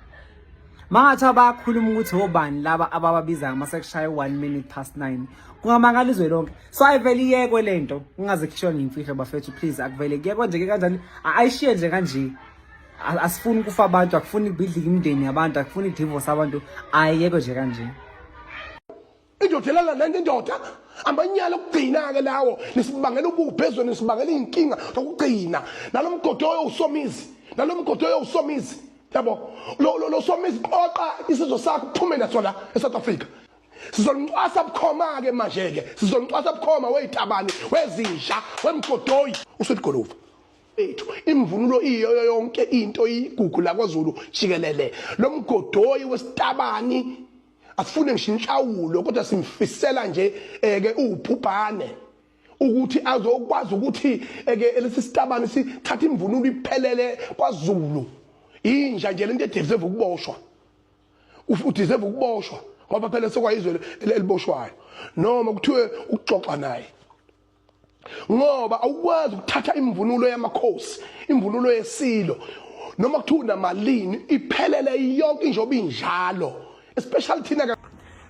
mangathiwa bayakhuluma ukuthi obani laba abababiza ngama sekushaya 1 minute past 9 kungamangala izwe lonke so ayivele iyekwe lento ungaze khishwa ngimfihlo bafethu please akuvele kuyekwe nje ke kanjani ayishiye nje kanje asifuni ukufa abantu akufuni kubhidlika imindeni yabantu akufuni divorce abantu ayiyekwe nje kanje indoda elala nento indoda amanyala okugcina-ke lawo nisibangela ubuphi ezweni nisibangela iy'nkinga zokugcina nalo mgodoyo usomizi nalo mgodoyo usomizi yabo lo somizi qoqa isizwe sakho uphume naso la e-south africa Sizoncwasa bukhoma ke manje ke, sizoncwasa bukhoma wezitabani, wezinja, wemgodoyi, uSweet Guluva. Ethu imvunulo iyo yonke into igugu la kwaZulu jikelele. Lo mgodoyi wesitabani asifune ngisho inhlawulo, kodwa simfisela nje ke ubhubhane ukuthi azokwazi ukuthi eke lesi sitabani sithatha imvunulo iphelele kwaZulu. Inja nje lento edeserve ukuboshwa, udeserve ukuboshwa ngoba phela sekwayizwe eliboshwayo, noma kuthiwe ukuxoxa naye, ngoba awukwazi ukuthatha imvunulo yamakhosi, imvunulo yesilo, noma kuthiwa unamalini, iphelele yonke njengoba injalo, especially thina.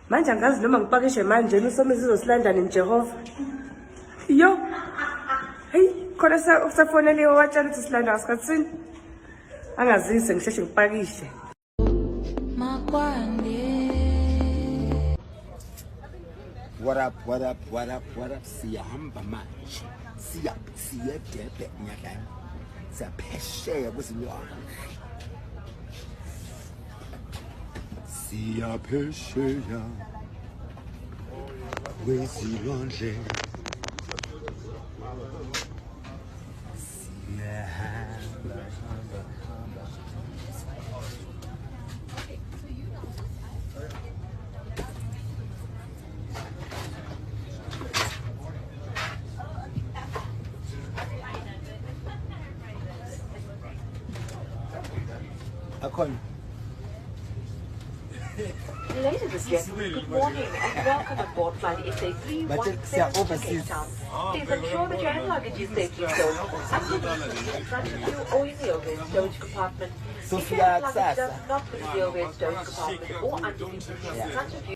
Manje angazi noma ngipakishe manje uSomizi uzosilanda nini Jehova. Yo. Hey, khona usefoneliwe watshela ukuthi silanda ngasikhathini. Angazise ngisheshe ngipakishe. What up, what up, what up, what up? Siyahamba manje. Siya siye Durban nyakanye. Siyaphesheya kwezilwandle. Siyaphesheya kwezilwandle. Siyahamba, hamba, hamba. Akhona. Ladies and gentlemen, good morning and welcome aboard flight SA 317 to Cape Town. Please ensure that your hand luggage is safely stowed under the seat in front of you or in the overhead stowage compartment. So If your hand siya luggage kusasa. does not fit in the overhead stowage compartment or under the seat in front of you,